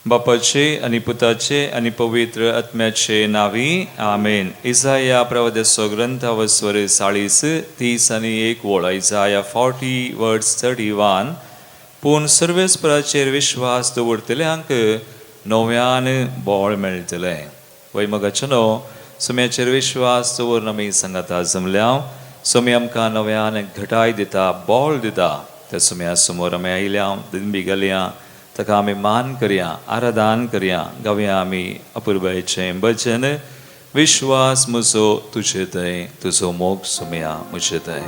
बापाचे आनी पुताचे आनी पवित्र आत्म्याचे नावी आमेन. इजाया प्रवाद्याचो ग्रंथ वस्वर 40 30 आनी 1 वळ. इजाया 40 वर्स 31. पूण सर्वेस्पराचेर विश्वास दवरतल्यांक नव्यान बळ मेळटलें. वय मगाचेनो सुम्याचेर विश्वास दवरून आमी सांगाता जमल्या. सुमी आमकां नव्यान घटाय दिता, बळ दिता. त्या सुम्या समोर आमी आयल्या, दिंबी घालया, ताका आमी मान करया, आराधन करया. गावया आमी अपुरबायेचें भजन. विश्वास म्हजो तुजे थंय, तुजो मोग सुमया म्हजे थंय.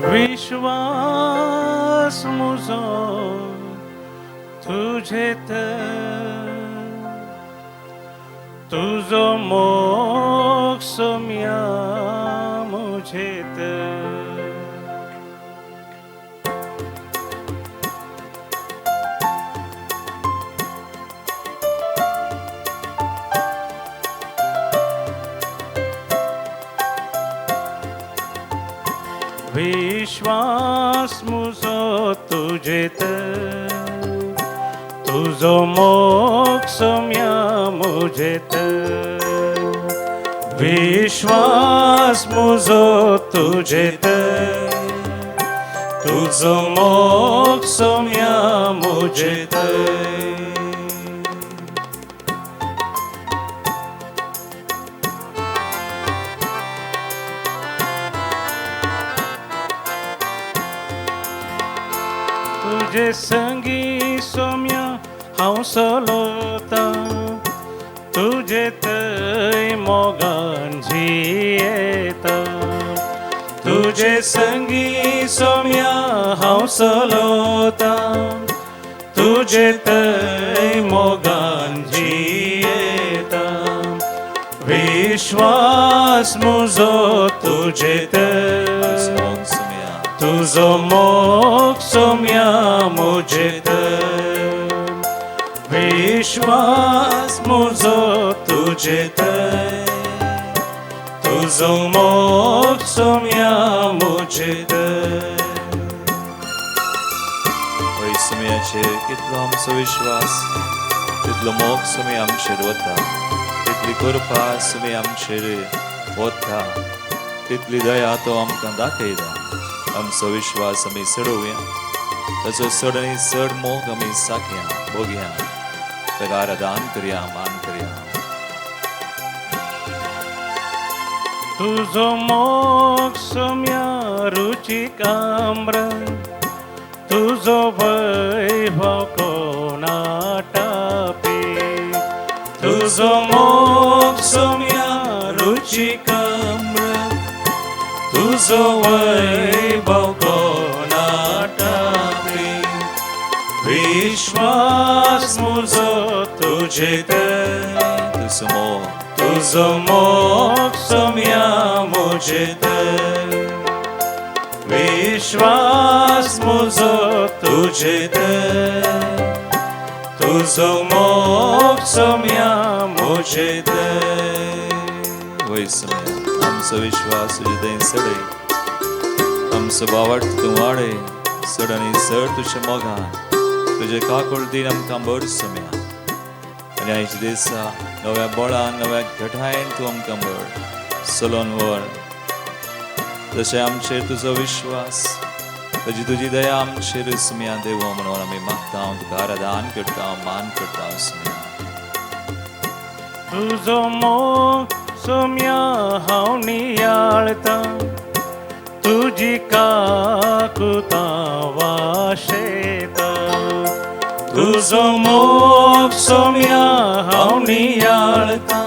विश्वास म्हजो तुजे थंय, तुजो मोग सोम्या म्हजे थंय. विश्वास म्हजो तुजे थंय, तुजो मोग सोम्या म्हजे थंय. विश्वास म्हजो तुजे थंय, तुजो मोग सोम्या म्हजे थंय. तुजे संगी सोम्या हांव चलता, तुजे थंय मोगान जियेता. तुजे संगी सोम्या हांव चलता, तुजे थंय मोगान जियेता. विश्वास म्हजो तुजे थंय, तुजो मोग सोम्या म्हजे थंय. विश्वास म्हजो तुजे थंय, तुजो मोग सोम्या म्हजे थंय. वय सुम्याचेर कितलो आमचो विश्वास, तितलो मोग सुमी आमचेर वता, तितली कृपा सुमी आमचेर वता, तितली दया तो आमकां दाखयता. आमचो विश्वास आमी चडोवया, ताचो चड आनी चड मोग आमी साखया, भोगया, ताका आराधन करया, मान करया. तुजो मोग सोम्या रुचीक आम्र, तुजो वैभव कोणाटापी. तुजो मोग सोम्या रुचीक आम्र, तुजो वैभव कोणाटापी. विश्वास म्हजो तुजे थंय, तुजो मोग, तुजो मोग सोम्या म्हजे थंय. विश्वास म्हजो तुजे थंय, तुजो मोग सोम्या म्हजे थंय. वय सोम्या आमचो विश्वास तुजे थंय चडय, आमचो बावट तूं वाडय, चड आनी चड तुज्या मोगान तुजे काकुळटीन आमकां भर सोम्या. आनी आयच्या दिसा नव्या बळान, नव्या घटायेन तूं आमकां भर चलोवन व्हर. तशें आमचेर तुजो विश्वास, ताजी तुजी दया आमचेर सुम्या देव म्हणून आमी मागता. तुका आराधन करता, मान करता सुम्या. तुजो मोग सोम्या हांव नियाळता, तुजी काकुतां वाशेता. तुजो मोग सोम्या हांव नियाळता,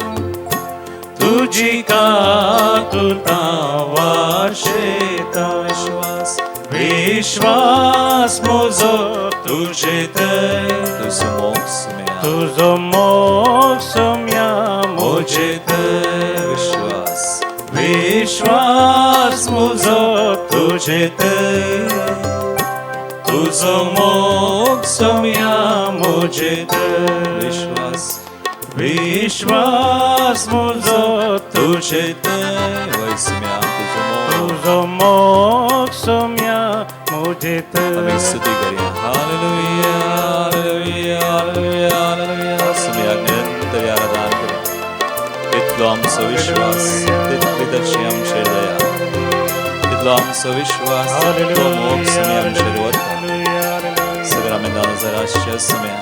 तुजी काकुतां वाशेता. विश्वास, विश्वास म्हजो तुजे थंय, तुजो मोग सोम्या, तुजो मोग सोम्या म्हजे थंय. विश्वास, विश्वास म्हजो तुजे थंय, तुजो मोग सोम्या म्हजे थंय. विश्वास, विश्वास म्हजो तुजे थंय, वय सोम्या तुजो मोग, तुजो मोग सोम्या मुजेत. आमी स्तुती करया. हालेलुया, हालेलुया, हालेलुया, हालेलुया. सुम्याक निरंतर आराधन करया. तितलो आमचो विश्वास, तितली ताची आमचेर दया, तितलो आमचो विश्वास, तितलो मोग सुमी आमचेर वता. सगळ्या आमी 2000 सुम्या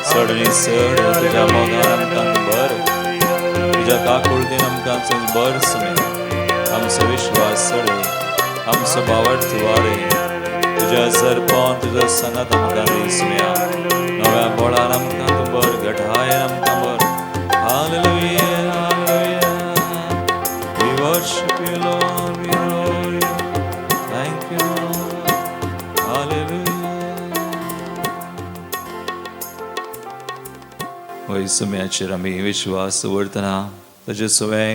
चड आनी चड तुज्या मोगान आमकां बर, तुज्या काकुळतीन आमकां बर सुम्या. आमचो विश्वास चड, आमचो भावार्थ वाडय. तुज्या सरपण तुजो सांगात आमकां दी सुम्या. नव्या बळान आमकां तूं बर, घटायन आमकां बर. Hallelujah, hallelujah. We worship you, Lord, we adore you. Thank you, Lord. Hallelujah. वय सुम्याचेर आमी विश्वास दवरतना, ताजे सुवें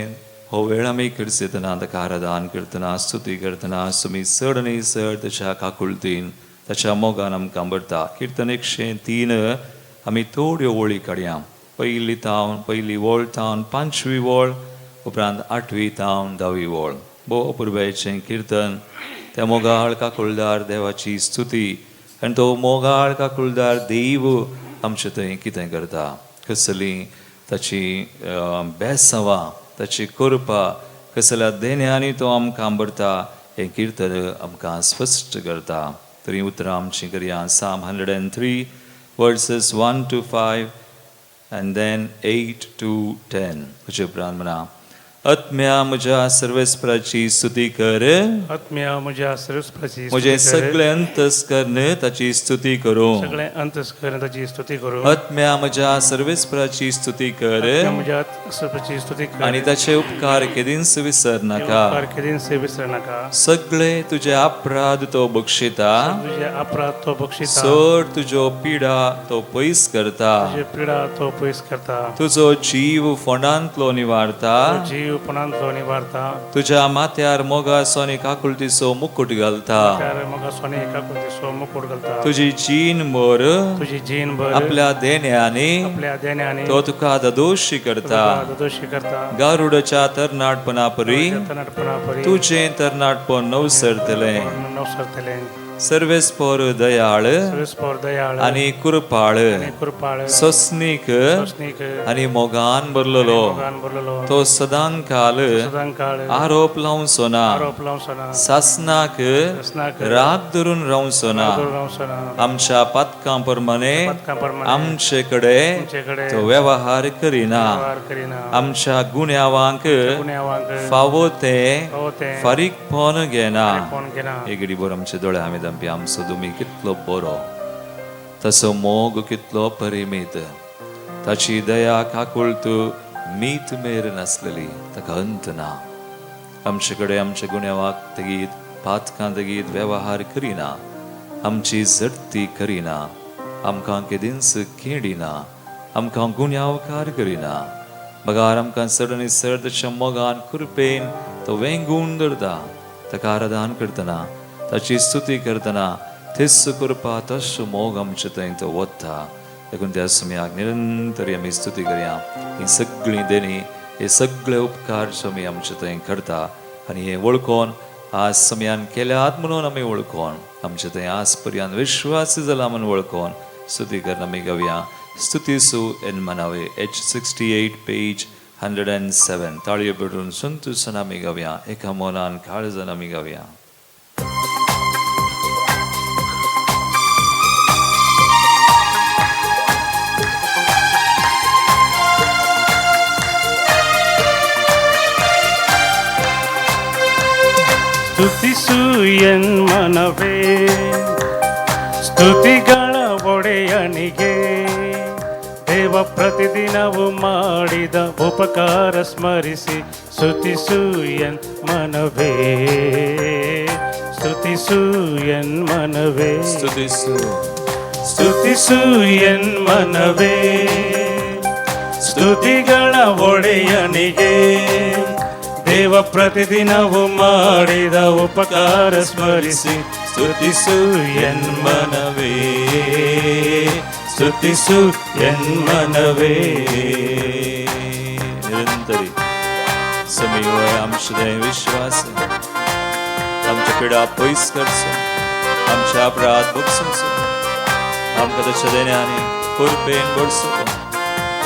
हो वेळ आमी खर्चयतना, ताका आराधन करतना, स्तुती करतना, सुमी चड आनी चड ताच्या काकुळतीन, ताच्या मोगान आमकां भरता. किर्तन 103 आमी थोड्यो वळी काडया. पयली तावन पयली वळ तावन 5वी वळ, उपरांत 8वी तावन 10वी वळ. भोव अपुरबायेचें किर्तन. त्या मोगाळ काकुळदार देवाची स्तुती आनी तो मोगाळ काकुळदार देव आमचे थंय कितें करता, कसली ताची बेसांवां, ताची कृपा, कसल्या देण्यांनी तो आमकां भरता, हें किर्तन आमकां स्पश्ट करता. तरी उतरां आमचीं करया. Psalm 103 verses 1 to 5 and then 8 to 10. तुजे उपरांत म्हणा, आत्म्या म्हज्या सर्वेस्पराची स्तुती कर. आत्म्या म्हज्या सर्वेस्पराची म्हजें सगळें अंतस्कर्ण ताची स्तुती करूं. सगळें अंतस्कर्ण ताची स्तुती करूं. आत्म्या म्हज्या सर्वेस्पराची स्तुती कर. म्हज्या सर्वेस्पराची स्तुती कर. आनी ताचे उपकार केदींच विसर नाका. उपकार केदींच विसर नाका. सगळे तुजे अपराध तो बक्षिता. तुजे अपराध तो बक्षिता. चड तुज्यो पिडा तो पयस करता. तुजे पिडा तो पयस करता. तुजो जीव फोंडांतलो निवारता. जीव पणांतलो निवारता. तुज्या माथ्यार मोगाचो आनी काकुळतीचो मुकुट घालता. मोगाचो आनी काकुळतीचो मुकुट घालता. तुजी जीण भर, तुजी जीण भर आपल्या देण्यांनी, आपल्या देण्यांनी तो तुका ददोशी करता. ददोशी करता. गारुडाच्या तरणाटपणा परी तुजें तरणाटपण नवसरतलें. नवसरतलें. सर्वेस्पर दयाळ आनी कृपाळ, सोसनीक आनी मोगान भरलेलो, तो सदांकाल आरोप लावचो ना, सासनाक राग धरून रावचो ना. आमच्या पातकां प्रमाणे आमचे कडेन तो वेव्हार करिना, आमच्या गुन्यांवांक फावो ते फारीकपण घेना. एक घडी आमचे दोळे आमी दामपी. आमचो तुमी कितलो बरो, तसो मोग कितलो परिमीत, ताची दया काकुळत मीत मेर नासलेली, ताका अंत ना. आमचे कडेन आमच्या गुन्यांवाक तेगीत पातकां तेगीत वेव्हार करिना, आमची झडती करिना, आमकां केदींच खेडिना, आमकां गुन्यांवकार करिना. बगार आमकां चड आनी चड ताच्या मोगान कृपेन तो वेंगून दवरता. ताका आराधन करतना, ताची स्तुती करतना तेच कृपा तसो मोग आमचे थंय तो वता. देखून त्या सुम्याक निरंतर आमी स्तुती करया. ही सगळीं देणी, हे सगळे उपकार स्वामी आमचे थंय करता आनी हे वळखोन आज सम्यान केल्यात म्हणून आमी वळखोन आमचे थंय आज पर्यंत विश्वास जाला म्हणून वळखोन स्तुती करून आमी गावया. स्तुतीसू एन मनावे. H68 page 107. ताळयो पेटून संतोशान आमी गावया. एका मनान काळजान आमी गावया. ಸ್ತುತಿಸು ಮನವೇ ಸ್ತುತಿಗಳ ಒಡೆಯನಿಗೆ, ದೇವ ಪ್ರತಿದಿನವೂ ಮಾಡಿದ ಉಪಕಾರ ಸ್ಮರಿಸಿ ಸ್ತುತಿಸು ಮನವೇ, ಸ್ತುತಿಸು ಮನವೇ, ಸ್ತುತಿಸು ಸ್ತುತಿಸು ಮನವೇ ಸ್ತುತಿಗಳ ಒಡೆಯನಿಗೆ, ದೇವ ಪ್ರತಿದಿನವೂ ಮಾಡಿದ ಉಪಕಾರ ಸ್ಮರಿಸಿ ಸ್ತುತಿಸು ಮನವೇ, ಸ್ತುತಿಸು ಮನವೇ. ನಿರಂತರಿ ಸಮೀವ आमचे विश्वास, आमच्या पिडा पयस करचो, आमच्या अपराध भोगसूंचो, आमकां तशें देण्यानी कृपेन भरसो.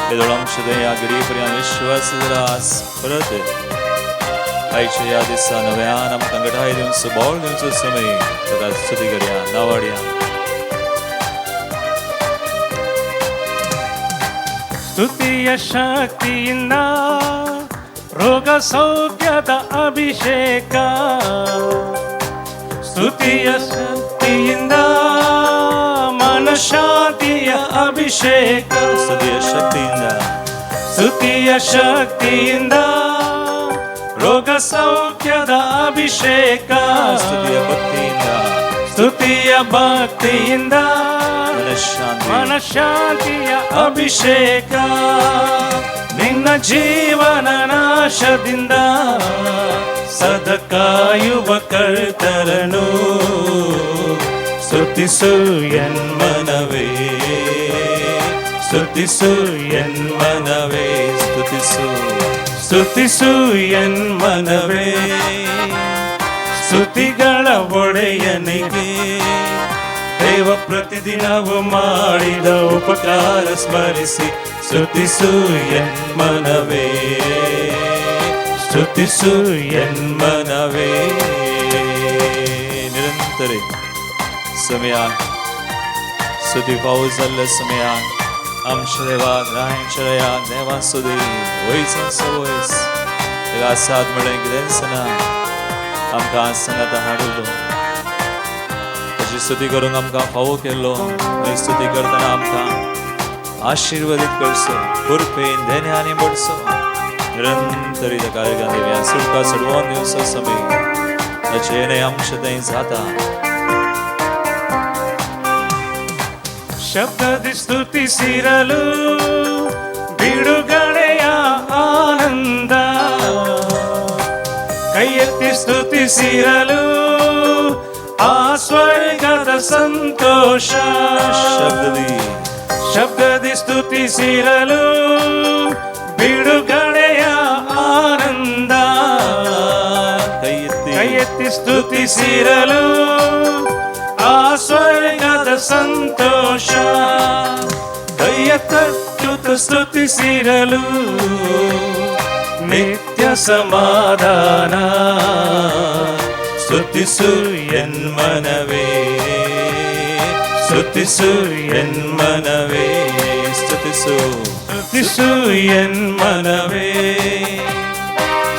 येदोळ आमच्या दया घडी पर्यंत विश्वास आस परत आयच्या ह्या दिसा नव्यान आमकां घटाय दिवचो, बळ दिवचो समय ताका स्तुती करया, नावाडया. ಸ್ತುತಿಯ ಶಕ್ತಿಯಿಂದ ರೋಗ ಸೌಖ್ಯದ ಅಭಿಷೇಕ, ಸ್ತುತಿಯ ಶಕ್ತಿಯಿಂದ ಮನಶಾಂತಿಯ ಅಭಿಷೇಕ, ಸ್ತುತಿಯ ಶಕ್ತಿಯಿಂದ, ಸ್ತುತಿಯ ಶಕ್ತಿಯಿಂದ ರೋಗ ಸೌಖ್ಯದ ಅಭಿಷೇಕ, ಸ್ತುತಿಯ ಭಕ್ತಿಯಿಂದ, ಸ್ತುತಿಯ ಭಕ್ತಿಯಿಂದ ಮನಃಶಾಂತಿ, ಮನಃಶಾಂತಿಯ ಅಭಿಷೇಕ, ನಿನ್ನ ಜೀವನ ನಾಶದಿಂದ ಸದಕಾಯುವ ಕರ್ತರನು ಸ್ತುತಿಸು ಎನ್ಮನವೇ, ಸ್ತುತಿಸು ಎನ್ಮನವೇ, ಸ್ತುತಿಸು, ಸ್ತುತಿಸು ಎನ್ಮನವೇ, ಸ್ತುತಿಗಳ ಒಡೆಯನಿಗೆ ದೇವ ಪ್ರತಿದಿನವೂ ಮಾಡಿದ ಉಪಕಾರ ಸ್ಮರಿಸಿ ಸ್ತುತಿಸು ಎನ್ಮನವೇ, ಸ್ತುತಿಸು ಎನ್ಮನವೇ. निरंतरे समयाक स्तुती फावो जाल्ल्या समयाक आमच्या देवाक रायच्या देवा सुदी वयस वयस ताका आसात म्हणलें कितेंच ना, आमकां सांगाता हाडिल्लो, ताची स्तुती करूंक आमकां फावो केल्लो आनी स्तुती करतना आमकां आशिर्वादीत करचो, कृपेन देण्यानी भरचो. निरंतरी ताका दिव्या सुटका सोडवून दिवचो समय ताचें आमचें थंय जाता. ಶಬ್ದದಿ ಸ್ತುತಿಸಿರಲು ಬಿಡುಗಡೆಯ ಆನಂದ, ಕೈ ಎತ್ತಿ ಸ್ತುತಿಸಿರಲು ಆ ಸ್ವರ್ಗದ ಸಂತೋಷ, ಶಬ್ದದಿ, ಶಬ್ದದಿ ಸ್ತುತಿಸಿರಲು ಬಿಡುಗಡೆಯ ಆನಂದ, ಕೈ ಎತ್ತಿ, ಕೈ ಎತ್ತಿ ಸ್ತುತಿಸಿರಲು ಆ ಸ್ವರ್ಗದ ಸಂತೋಷ, ಕೈಯ ತಟ್ಟುತ್ತ ಸ್ತುತಿಸಿರಲು ನಿತ್ಯ ಸಮಾಧಾನ, ಸ್ತುತಿಸು ಎನ್ಮನವೇ, ಸ್ತುತಿಸು ಎನ್ಮನವೇ, ಸ್ತುತಿಸು, ಸ್ತುತಿಸು ಎನ್ಮನವೇ,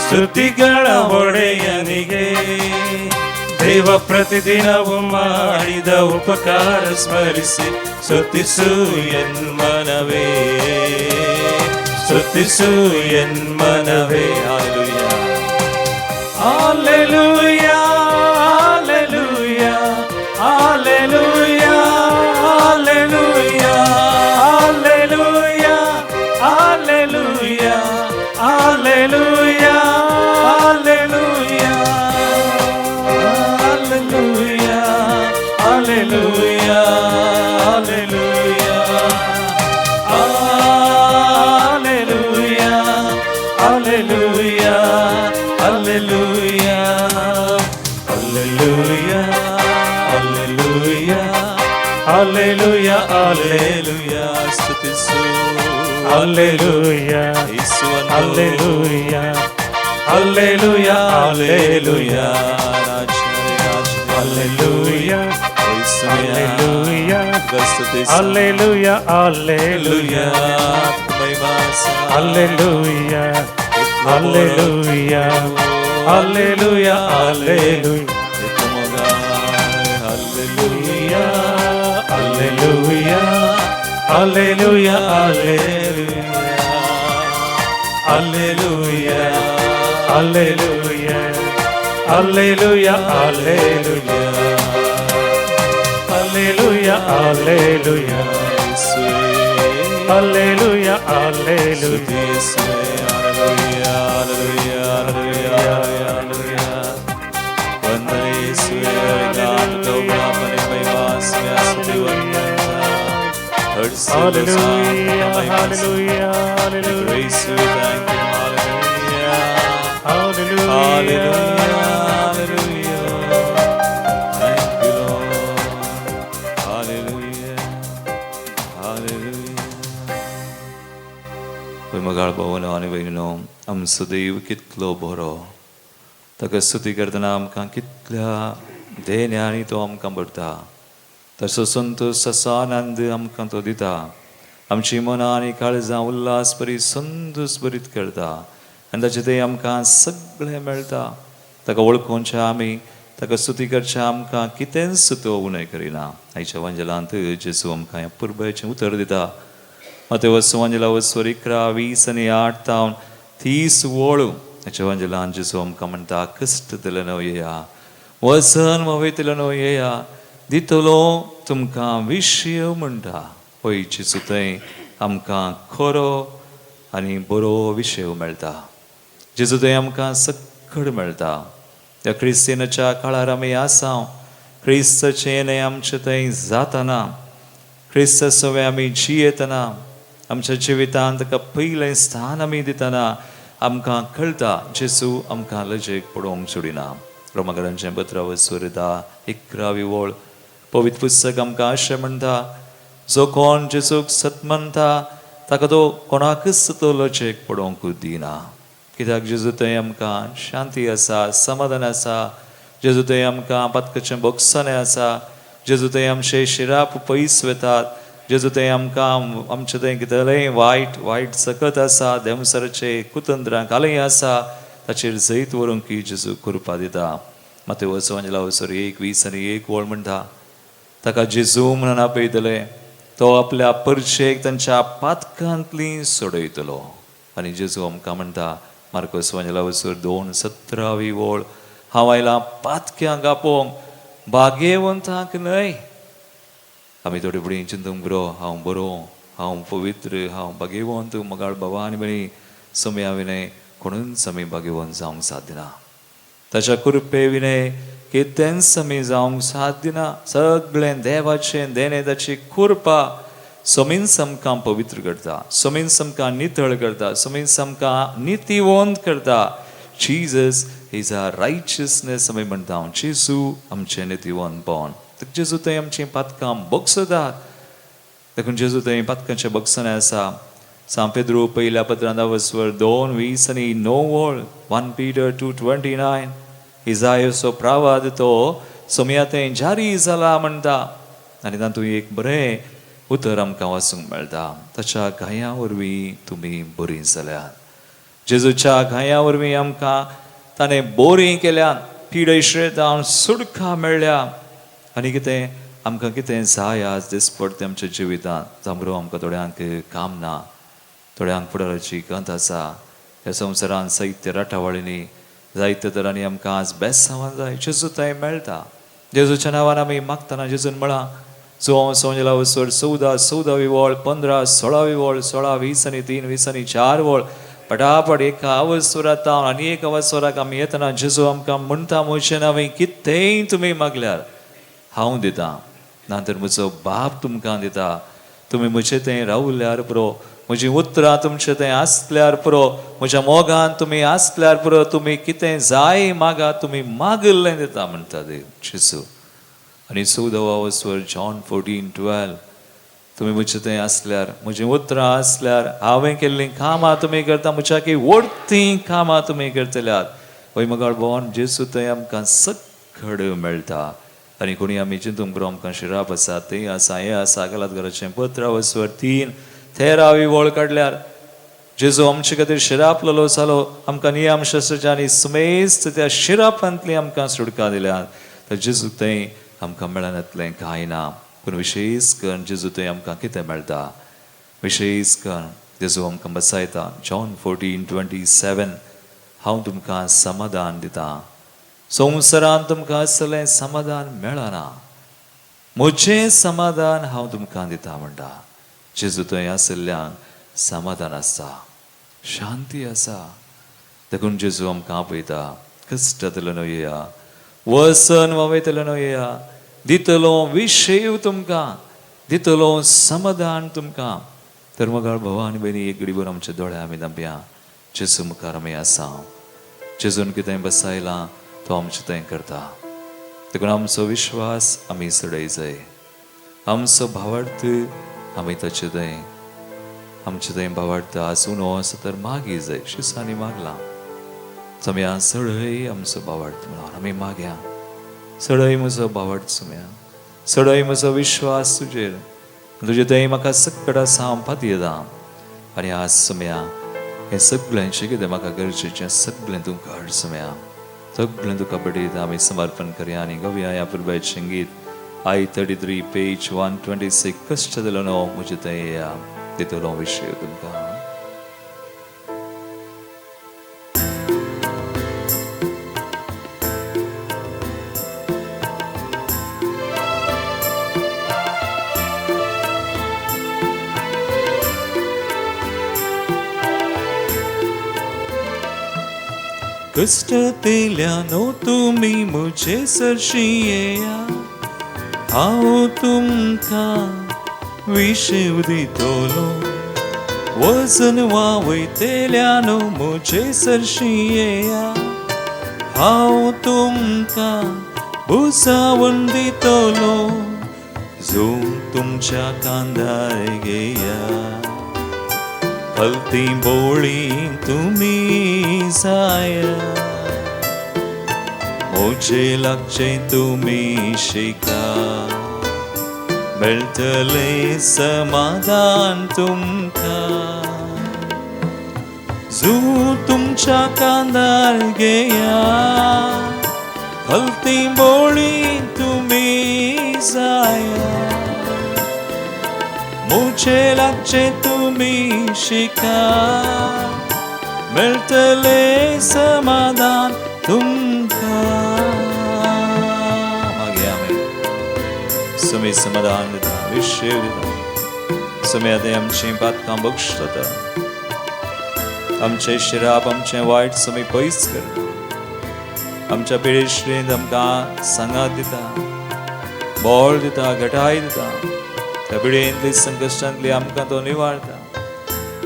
ಸ್ತುತಿಗಳ ಒಡೆಯನಿಗೆ ದೇವ ಪ್ರತಿದಿನವೂ ಮಾಡಿದ ಉಪಕಾರ ಸ್ಮರಿಸಿ ಸ್ತುತಿಸು ಎನ್ಮನವೇ, ಸ್ತುತಿಸು ಎನ್ಮನವೇ. Hallelujah, hallelujah, hallelujah, hallelujah, hallelujah, hallelujah, hallelujah, hallelujah, hallelujah, hallelujah, hallelujah, hallelujah, hallelujah, hallelujah, hallelujah, hallelujah, hallelujah, hallelujah. ಸ್ತುತಿಸು, hallelujah, ಯೇಸುವನ್ನು, hallelujah, hallelujah, hallelujah, hallelujah, ರಾಜರೇ ರಾಜರೇ, hallelujah, ಯೇಸುವೇ, hallelujah, ಸ್ತುತಿಸು, hallelujah, hallelujah, Mahima hallelujah, hallelujah, hallelujah, hallelujah, hallelujah, hallelujah, hallelujah, hallelujah, hallelujah, hallelujah, hallelujah, hallelujah, hallelujah, hallelujah. Hallelujah, hallelujah, hallelujah, Praise you, thank you, hallelujah. Hallelujah. Hallelujah, hallelujah. Thank you, Lord. भाव आनी भयणीनो, आमचो देव कितलो बरो. ताका स्तुती करतना आमकां कितल्या देण्यांनी तो आमकां भरता. तसो संतोश, तसो आनंद आमकां तो दिता. आमची मनां आनी काळजां उल्हास बरी संतोश भरीत करता आनी ताचें तें आमकां सगळें मेळटा. ताका वळखोवचें आमी ताका स्तुती करचें आमकां कितेंच तो उणें करिना. आयच्या वांजेलांत जेजू आमकां ह्या पुर्बायचें उतर दिता. मातेवस वांजेला वस्वर 11 20 आनी 8 तावन 30 वळू. हाच्या वांजेलान जेजू आमकां म्हणटा, कश्ट दिले न्हय येया, वजन वयतले न्हय येया, दितलो तुमकां विशय म्हणटा. हय जेजू थंय आमकां खरो आनी बरो विशय मेळटा. जेजू थंय आमकां सक्कड मेळटा. त्या क्रिस्तीनाच्या काळार आमी आसा. क्रिस्ताचें न्हय आमचें थंय जातना, क्रिस्त सवें आमी जियेतना, आमच्या जिवितांत ताका पयलें स्थान आमी दितना आमकां कळटा जेजू आमकां लजेक पडोवंक सोडिना. रोमाकरांचें पत्र वस्वर 10 11वी वळ. पवित्र पुस्तक आमकां अशें म्हणटा, जो कोण जेजूक सत मानता ताका तो कोणाकच तो लजेक पडोवंक दिना. कित्याक जेजू थंय आमकां शांती आसा, समाधान आसा. जेजू थंय आमकां पातकाचें बोगसणें आसा. जेजू थंय आमचे शिराप पयस वतात. जेजू थंय आमकां आमचें थंय कितेंय वायट वायट सकत आसा, देंवसराचे कुतंत्रां कालय आसा, ताचेर जैत व्हरूंक जेजू कृपा दिता. मातेवस वांजेला वसर 1 20 आनी 1 वळ म्हणटा, ताका जेजू म्हणून आपयतले, तो आपल्या परशेक तांच्या पातकांतली सोडयतलो. आनी जेजू आमकां म्हणटा मार्कोस वांजेला वसर 2 17वी वळ, हांव आयलां पातक्यांक आपोवंक, भाग्यवंतांक न्हय. आमी थोडे फुडें चिंतूंक बरो, हांव बरो, हांव पवित्र, हांव भाग्यवंत मगाळ बाबा आनी भयणी, समया विनय कोणूच आमी भाग्यवंत जावंक साध्य ना. ताच्या कृपे विनय कितेंच आमी जावंक साध्य ना. सगळें देवाचें देणें, ताची कृपा समीन आमकां पवित्र करता, समीन आमकां नितळ करता, समीन आमकां नितीवंत करता. जीजस is our righteousness आमी म्हणटा. जेजू आमचें नितीवंतपण. जेजू थंय आमचीं पातकां बगसतात. देखून जेजू थंय पातकांचें बगसणें आसा. सांत पेद्रू पयल्या पत्रांत वस्वर 2 20 आनी 9 वळ, 1 पीटर 2:29, इजायोचो प्रावाद तो सोमया थंय जारी जाला म्हणटा. आनी तातूंत एक बरें उतर आमकां वाचूंक मेळटा, ताच्या घायां वरवीं तुमी बरीं जाल्यात. जेजूच्या घायां वरवीं आमकां ताणें बोरीं केल्यात, पिडय सुटका मेळ्ळ्या. आनी कितें आमकां कितें जाय आज दिसपडटें आमच्या जिवितांत. जांबरो आमकां थोड्यांक काम ना, थोड्यांक फुडाराची गंत आसा. ह्या संवसारांत साहित्य राटावळींनी जायते तरांनी आमकां आज बेसांवान जाय. जेजू थंय मेळटा. जेजूच्या नांवान आमी मागतना जेजून म्हळां, जो संवजेला वसर 14 14वी वळ, 15 16वी वळ, 16 20 आनी 3 20 आनी 4 वळ, पटापट एका अवसरात आनी एक अवसराक आमी येतना जेजू आमकां म्हणटा, म्हजें नांव कितेंय तुमी मागल्यार हांव दितां, ना तर म्हजो बाप तुमकां दिता. तुमी म्हजे थंय रावल्यार पुरो, म्हजीं उतरां तुमचे थंय आसल्यार पुरो, म्हज्या मोगान तुमी आसल्यार पुरो, तुमी कितें जाय मागा, तुमी मागिल्लें दिता म्हणटा देव जेजू. आनी 14वा वस्वर जॉन 14:12, तुमी म्हजे थंय आसल्यार, म्हजीं उतरां आसल्यार, हांवें केल्लीं कामां तुमी करता, म्हज्या की वडतीं कामां तुमी करतल्यात. हय मगाळ भोवन जेजू थंय आमकां सक्कड मेळटा. आनी कोणी आमी चिंतूंक पुरो, आमकां शिराप आसा, तें आसा, हें आसा. गलात घराचें पत्र वस्वर 3 13वी वळ काडल्यार जेजू आमचे खातीर शिरापलेलो जालो, आमकां नियम शास्त्राच्या आनी सुमेस्त त्या शिरापांतली आमकां सुटका दिल्यात. तर जेजू थंय आमकां मेळनातलें कांय ना. पूण विशेश करून जेजू थंय आमकां कितें मेळटा, विशेश करून जेजू आमकां बसायता. जॉन 14:27, हांव तुमकां समाधान दितां, संवसारांत तुमकां असलें समाधान मेळना, म्हजें समाधान हांव तुमकां दिता म्हणटा. जेजू थंय आशिल्ल्यांक समाधान आसा, शांती आसा. देखून जेजू आमकां आपयता, कश्टांतल्यान न्हय येया, वसन वावयतलो न्हय येया, दितलो विशय तुमकां, दितलो समाधान तुमकां. तर मगाळ भावा आनी भयणी, एक घडीभर आमचे दोळे आमी धांपया. जेजू मुखार आमी आसा. जेजून कितें बसायलां तो आमचें थंय करता. देखून आमचो विश्वास आमी चडय जाय, आमचो भावार्थ आमी ताचे थंय आमचे थंय भावार्थ आज उणो आसा तर मागीर जाय शिसांनी मागलां सम्या सळय आमचो भावार्थ म्हणून आमी मागया सळय म्हजो भावार्थ सम्या सळय म्हजो विश्वास तुजेर तुजे थंय म्हाका सकट आसा हांव पातयेता आनी आज सम्या हें सगळ्यांचें कितें म्हाका गरजेचें सगळें तूं काड सम्या सगळें तुका बडयता आमी समर्पण करया आनी गवया ह्या पुरबायचें गीत I 33 page 126 कश्ट दिलो न्हू म्हजे थंय येया तितलो विशय तुमकां. कश्ट दिल्यानो तुमी म्हजे सरशी येया हांव तुमकां विशेव दितलो वजन वावयतल्यानो म्हजे सरशी येया हांव तुमकां भुजावन दितलो जो तुमच्या कांदार घेया कलती बोळी तुमी जाया म्हजे लागचे तुमी शिका मेळटलें समाधान तुमकां जू तुमच्या कांदार घेया कलती बोळी तुमी जाया म्हजे लागचे तुमी शिका मेळटलें समाधान तुमकां. मागीर आमी सुमी समाधान दिता विशेव दिता सुमी आतां आमचीं पातकां बक्षता आमचें शिराप आमचें वायट सुमी पयस करता आमच्या पिळेश्रेंत आमकां सांगात दिता बळ दिता घटाय दिता त्या पिळयेंतली संकश्टांतली आमकां तो निवाळता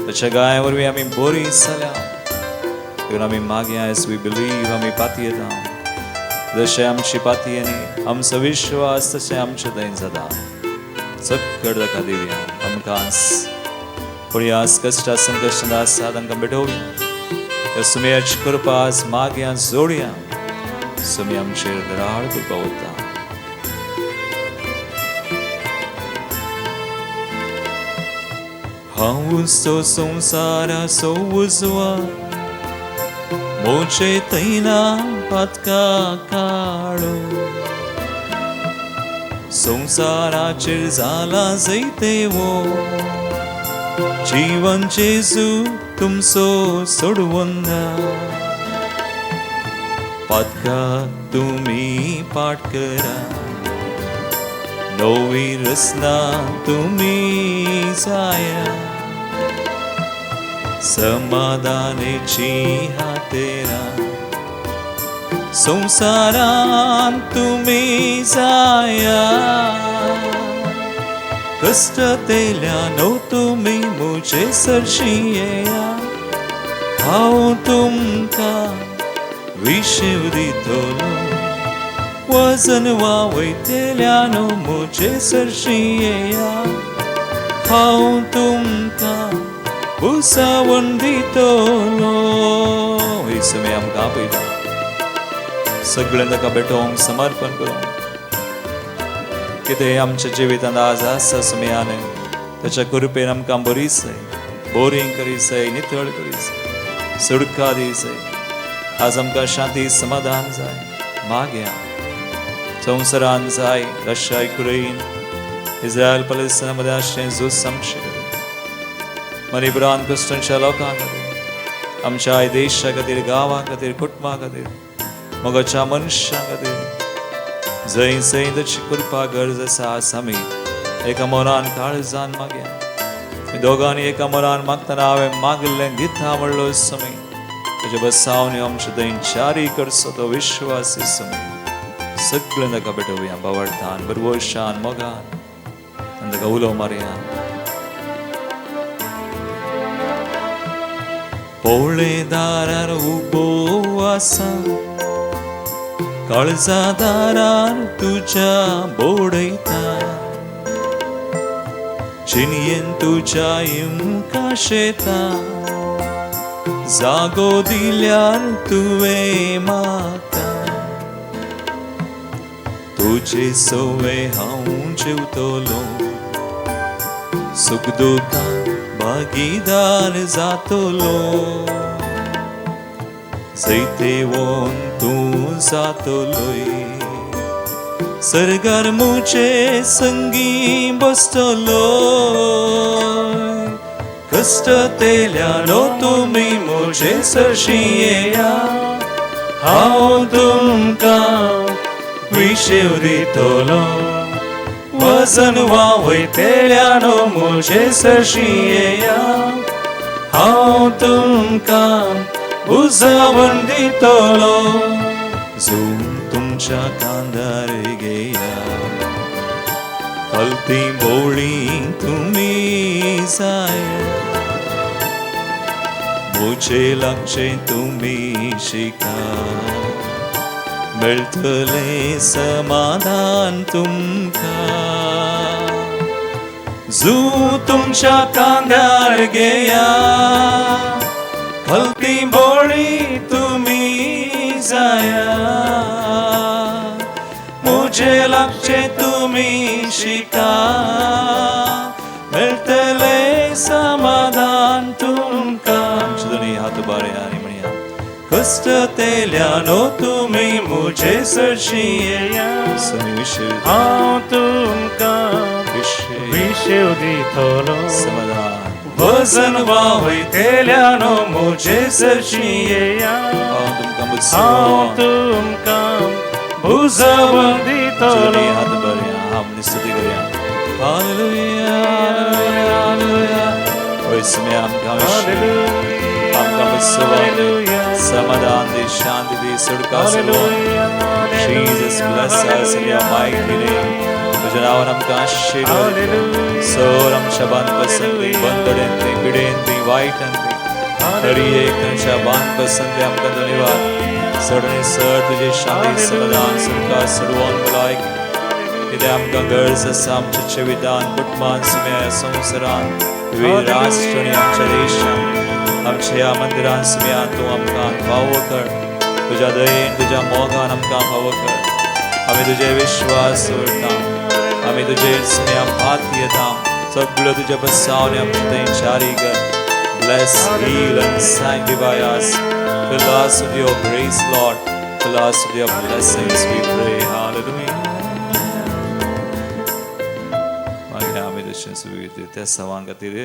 ताच्या गाया वरवीं आमी बरी जाल्या देखून आमी मागया एज we believe आमी पातयेता जशें आमची पातयेनी आमचो विश्वास तशें आमचें थंय जाता सकट ताका दिवया आमकां कोणी आज कश्टा संकश्टांत आसा तांकां भेटोवया त्या सुमयाची कृपा आज मागया जोडया सुमी आमचेर राळ कृपा वता. हांव तो संवसाराचो उजवा म्हजे थंयना पातका काळो संवसाराचेर जाला जैतेवो जीवन जेजू तुमचो सोडवंदा पातका तुमी पाठ करा नवी रचना तुमी जाया समाधानाची हातेरा संवसारांत तुमी जाया कश्ट तेल्यानो तुमी म्हजे सरशी येया हांव तुमकां विशेव दितलो वजन वावयतल्यानो म्हजे सरशी येया हांव तुमकां भुसावण दितलो. ही समय आमकां आपयता सगळें ताका भेटोवंक समर्पण करूंक कितें आमच्या जिवितांत आज आसा सुमयान ताच्या कृपेन आमकां बरी जाय बोरींग करी जाय नितळ करी जाय सुडका दी जाय. आज आमकां शांती समाधान जाय मागया संवसारान जाय रशिया युक्रेन इस्रायल पलेस्ताना मदें आसचें झूज सामचें मणिपुरान क्रिश्चनच्या लोकां खातीर आमच्या देशा खातीर गांवां खातीर कुटुंबा खातीर मोगाच्या मनशां खातीर जंय जंय ताची कृपा गरज आसा आज आमी एका मनान काळजान मागया दोगांनी एका मनान मागतना हांवें मागिल्लें दिता म्हणलो समी ताचे बसावन आमचे थंय जारी करचो तो विश्वासी समी सगळें ताका भेटोवया बावडतान बरवशान मोगान आनी ताका उलो मारया. पोवळे दारार उबो आसा काळजा दारार तुज्या बोडयता जिणयेन तुज्या इमका शेता जागो दिल्यार तुवें म्हाका तुजे सवे हांव जेवतलो सुख दुखां भागीदार जातलो जैतेवन तूं जातलोय सर्गार मुजे संगी बसतलो कश्ट तेल्यानो तुमी म्हजे सरशी येया हांव तुमकां विशेव दितलो वजन वावयतेल्यानो म्हजे सरशी येया हांव तुमकां उजावण दितलो जून तुमच्या कांदार घेया कलती बोळी तुमी जाया म्हजे लागचे तुमी शिका मेळटलें समाधान तुमकां जू तुमच्या कांद्यार घेया कलती बोळी तुमी जाया म्हजे लागचे तुमी शिका मेळटलें समाधान तुमकां. आमचे दोनी हात उबारे आनी म्हणया कश्ट तेल्यानो तुमी म्हजे सरशी येया समी विशेव हांव तुमकां विशेव दितलो समाधान वजन वावयतेल्यानो म्हजे सरशी येया हांव तुमकां हांव तुमकां भुजावण दितलो. हात उबारया आमी स्तुती करया. हालेलुया हालेलुया हालेलुया. होय सुम्या आमकां विशेव आमकां उत्सवान समाधान दी शांती दी सुटका सर्वान. Jesus bless us in your mighty name. तुझ्या नांवान आमकां आशीर्वाद सर आमच्या बांदपसंती बंदडेंतली पिडेंतली वायटांतली हरी एक आमच्या बांदपसंती आमकां धन्यवाद. सर आनी सर तुजे शांती समाधान सुटका सर्वान भलायकी कितें आमकां गरज आसा आमच्या जिवितान कुटुंबान सुम्या संवसारान विविध राष्ट्र आनी आमच्या देशान आमच्या ह्या मंदिरान सुम्या तूं आमकां फावो कर. तुज्या दयेन तुज्या मोगान आमकां फावो कर. आमी तुजे विश्वास दवरता आमी तुजेर सुम्या भात येता सगळ्यो तुज्या बसावणे आमचे थंय जारी कर. Bless, heal and sanctify us. Fill us with your grace, Lord. Fill us with your blessings, we pray. Hallelujah. मागीर आमी तशेंच विविध त्या सवां खातीर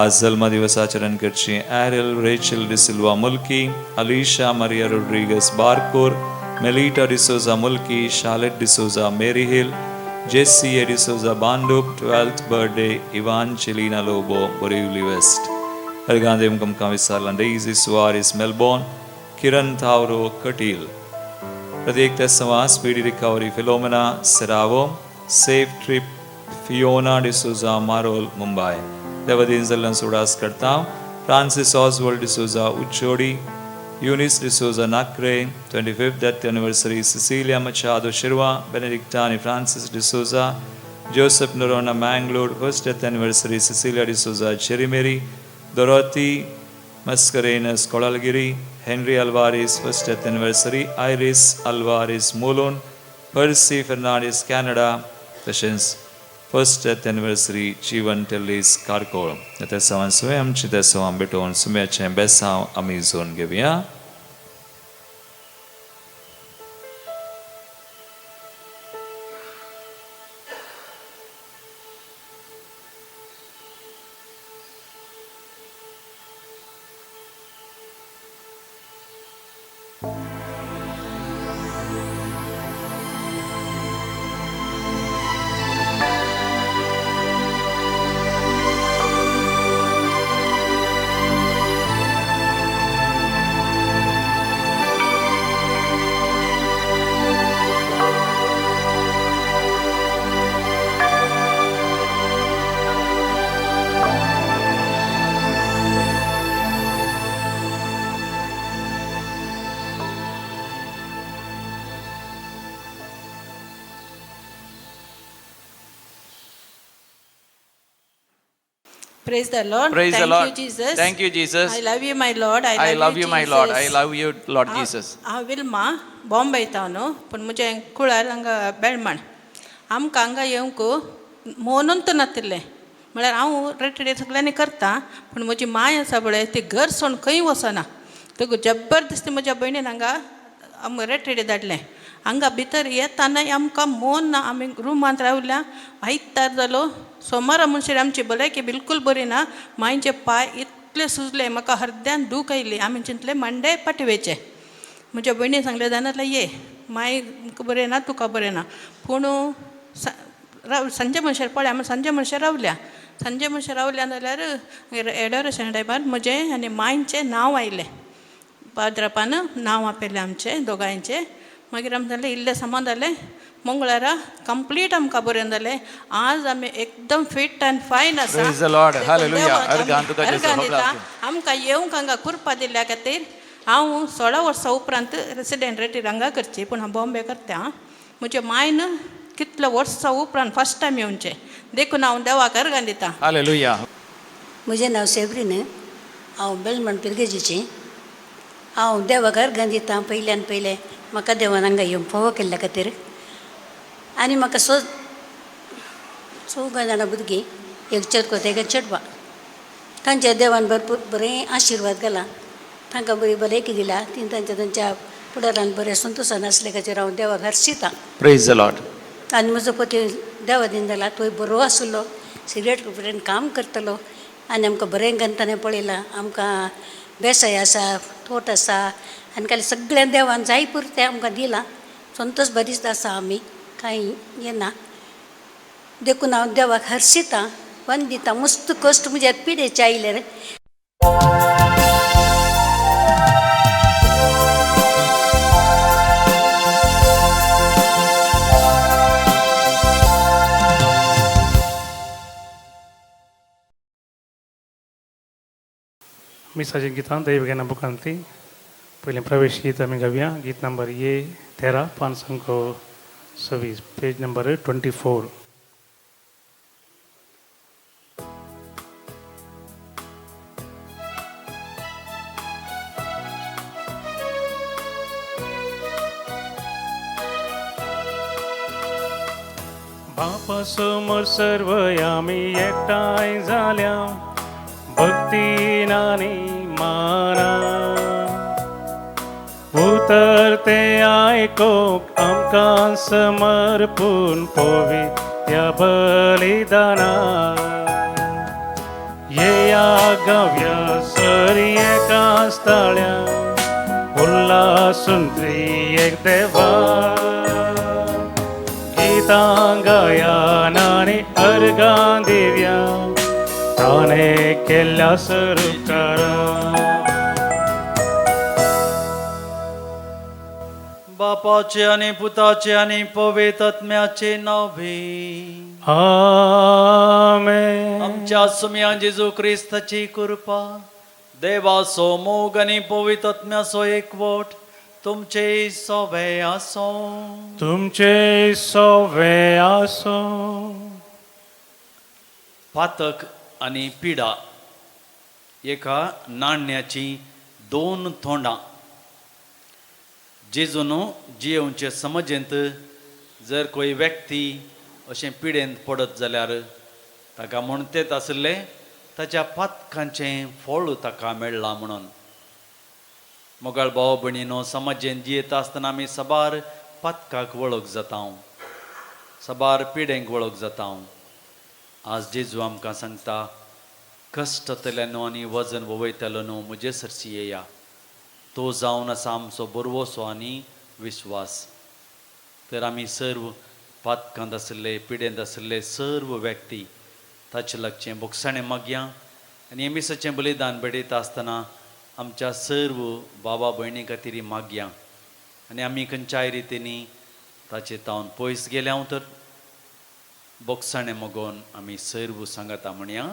आज जल्मदिवस आचरण करची Ariel Rachel D'Silva Mulki, Alisha Maria Rodrigues Barkur, Melita D'Souza Mulki, Charlotte D'Souza Mary Hill, Jessie A D'Souza Bhandup, 12th birthday Evangelina Lobo Borivali West. हरगांदेव कमकां विसारलां Daisy Soares Melbourne, Kiran Tavro Kateel. प्रत्येक त्या सवा speedy recovery Philomena Serrao, safe trip Fiona D'Souza Marol Mumbai. देवदीन जाल्ल्यान सुडास करता Francis Oswald D'Souza Uchodi, Eunice D'Souza Nakre, 25th death anniversary Cecilia Machado Shirva, Benedicta आनी Francis D'Souza, Joseph Noronha Mangalore, first death anniversary Cecilia D'Souza Chirimiri, Dorothy Mascarenhas Kolalgiri, Henry Alvares first death anniversary Iris Alvares Mulund, Percy Fernandes Canada, तशेंच first death anniversary जीवन टेलीस कारकोळ. त्या सवान सुवें आमची त्या सवां भेटोवन सुम्याचें बेसांव आमी John घेवया. Praise the Lord. Praise the Thank Lord. you, Jesus. Thank you, Jesus. I love you, my Lord. I love you, my Lord. I Jesus. Love you, Lord Jesus. हांव विल्मा बॉम्बे तावन पूण म्हजें कुळार हांगा बेळमाण. आमकां हांगा येवंक मोनून नातिल्लें. म्हळ्यार हांव रेटडे सगळ्यांनी करता, पूण म्हजी माय आसा पळय, ती घर सोडून खंय वचना. तुका जबरदस्ती म्हज्या भयणीन हांगा आमकां रेटडे धाडलें. हांगा भितर येताना आमकां मोन ना. आमी रुमांत रावल्या. आयतार जालो, सोमारा म्हणसर आमची भलायकी बिलकूल बरी ना. मांयचे पांय इतले सुजले, म्हाका हरद्यान दूख आयली. आमी चिंतलें मंडे फाटीं वयचें. म्हज्या भयणीन सांगलें, जाणा जाल्यार ये, मांय बरें ना, तुका बरें ना. पूण राव, सांजे म्हणसर पळय. आमी सांजे म्हणसर रावल्या. सांजे म्हणसर रावल्या जाल्यार एडोरेशन टायमार म्हजें आनी मांयचें नांव आयलें. पाद्रापान नांव आपयलें आमचें दोगांयचें. मागीर आमकां जालें इल्लें सामान जालें. मंगळारा कंप्लीट आमकां बरें जालें. आज आमी एकदम फिट आनी फायन आसा. Praise the Lord. देखून Hallelujah. देवाक अर्घां तुका जेजू अर्घां दिता. होगडावचें. आमकां येवंक हांगा कुरपा दिल्ल्या खातीर. हांव 16 वर्सां उपरांत रेसिडेंट रेटीर हांगा करची, पूण हांव बॉम्बे करता. म्हज्या मायन कितल्या वर्सां उपरांत फर्स्ट टायम येवचें, देखून हांव देवाक अर्घां दिता. Hallelujah. म्हजें नांव सेवरीन. हांव बेलमण पिरगेजीचें. हांव देवाक अर्गां दिता पयल्यान पयलें, म्हाका देवान हांगा येवंक फावो केल्ल्या खातीर. आनी म्हाका चवगां जाणां भुरगीं, एक चेडको एक चेडवां. तांच्या देवान भरपूर बरें आशिर्वाद घाला. तांकां बरी भलायकी दिल्या. ती तांच्या तांच्या फुडारान बरें संतोशान आसले खातीर हांव देवाक हरशितां. Praise the Lord. आनी म्हजो पती देवा दीन जाला. तोय बरो आशिल्लो, सिगरेट कंपनीन काम करतलो आनी आमकां बरें गंताने पळयलां. आमकां बेसाय आसा, तोट आसा आनी काल सगळ्यां देवान जाय पुरतें आमकां दिलां. संतोश बरीच आसा आमी, कांय हें ना. देखून हांव देवाक हरशितां, वंदितां. मस्त कश्ट म्हज्या पिडेचे आयले रे. मिसाचीं गितां दैवज्ञाना बुकांतलीं पयलें प्रवेश गीत आमी गावया. गीत नंबर ये 13, पांच अंक 26, पेज नंबर 24. बापा समोर सर्व आमी एकठांय जाल्या, भक्तीन आनी माना. उतर ते आयकूंक आमकां समर्पून पोवी त्या बलिदाना. येया गावया सरी एका ताळ्या, उल्हासून एक देवा. गीतां गायान आनी अर्गां दिव्या, ताणें केल्ल्या सरुपकारा. बापाचे आनी पुताचे आनी पवित्र आत्म्याचे नांवे. आमेन. आमच्या सुम्या जेजू क्रिस्ताची कृपा, देवाचो मोग आनी पवित्र आत्म्याचो एकवट तुमचे सोबे आसो. तुमचे सोवे आसो. पातक आनी पिडा एका नाण्याची दोन तोंडां. जेजून जियेवचे समजेंत जर कोय व्यक्ती अशें पिडेंत पडत जाल्यार ताका म्हणतेत आशिल्लें ताच्या पातकांचें फळ ताका मेळ्ळां म्हणून. मोगाळ भाव भयणीनो, समाजेंत जियेता आसतना आमी साबार पातकाक वळख जाता, साबार पिडेंक वळख जाता. आज जेजू आमकां सांगता, कश्ट जातले न्हू आनी वजन वयतलो न्हू, म्हजे सरशी येया. तो जावन आसा आमचो बरवसो आनी विस्वास. तर आमी सर्व पातकांत आशिल्ले, पिडेंत आशिल्ले सर्व व्यक्ती ताचे लागचें बोगसाणें मागया आनी मिसाचें बलिदान भेटयता आसतना आमच्या सर्व बाबा भयणी खातीर मागया. आनी आमी खंयच्याय रितींनी ताचे तावन पयस गेल्या तर बोगसाणें मागोवन आमी सर्व सांगता म्हणया.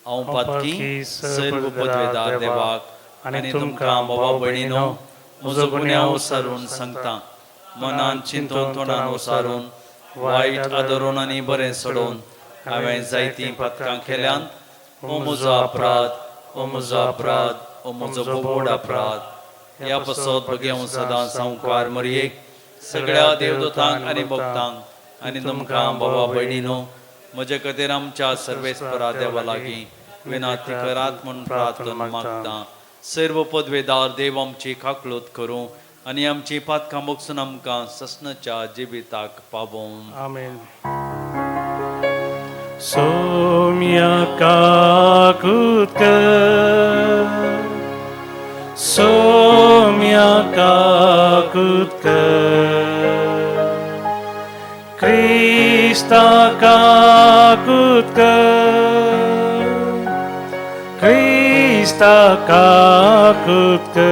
हांव पातकी सर्व पदवेदार देवाक आनी तुमकां बाबा भयणीनो म्हजो गुन्यांव सारून सांगता. मनान चिंतून, तोंडान उसारून, वायट आदरून आनी बरें सोडून हांवें जायतीं पातकां केल्यांत. ओ म्हजो अपराध, ओ म्हजो अपराध, ओ म्हजो बोबोड अपराध. ह्या पसत भगेवं सदां संवकार मरयेक सगळ्या देवदूतांक आनी भक्तांक आनी तुमकां बाबा भयणीनो म्हजे खातीर आमच्या सर्वेस्परा देवा लागीं विनाती करात म्हूण प्रार्थना मागता. सर्व पदवेदार देव आमची काकळूत करूं आनी आमची पातकां बगसून आमकां ससनाच्या जिविताक पावोवं. आमेन. सोम्या काकूत कर, सोम्या काकूत कर, क्रिस्ता काकूत कर, क्रिस्ता काकूत कर,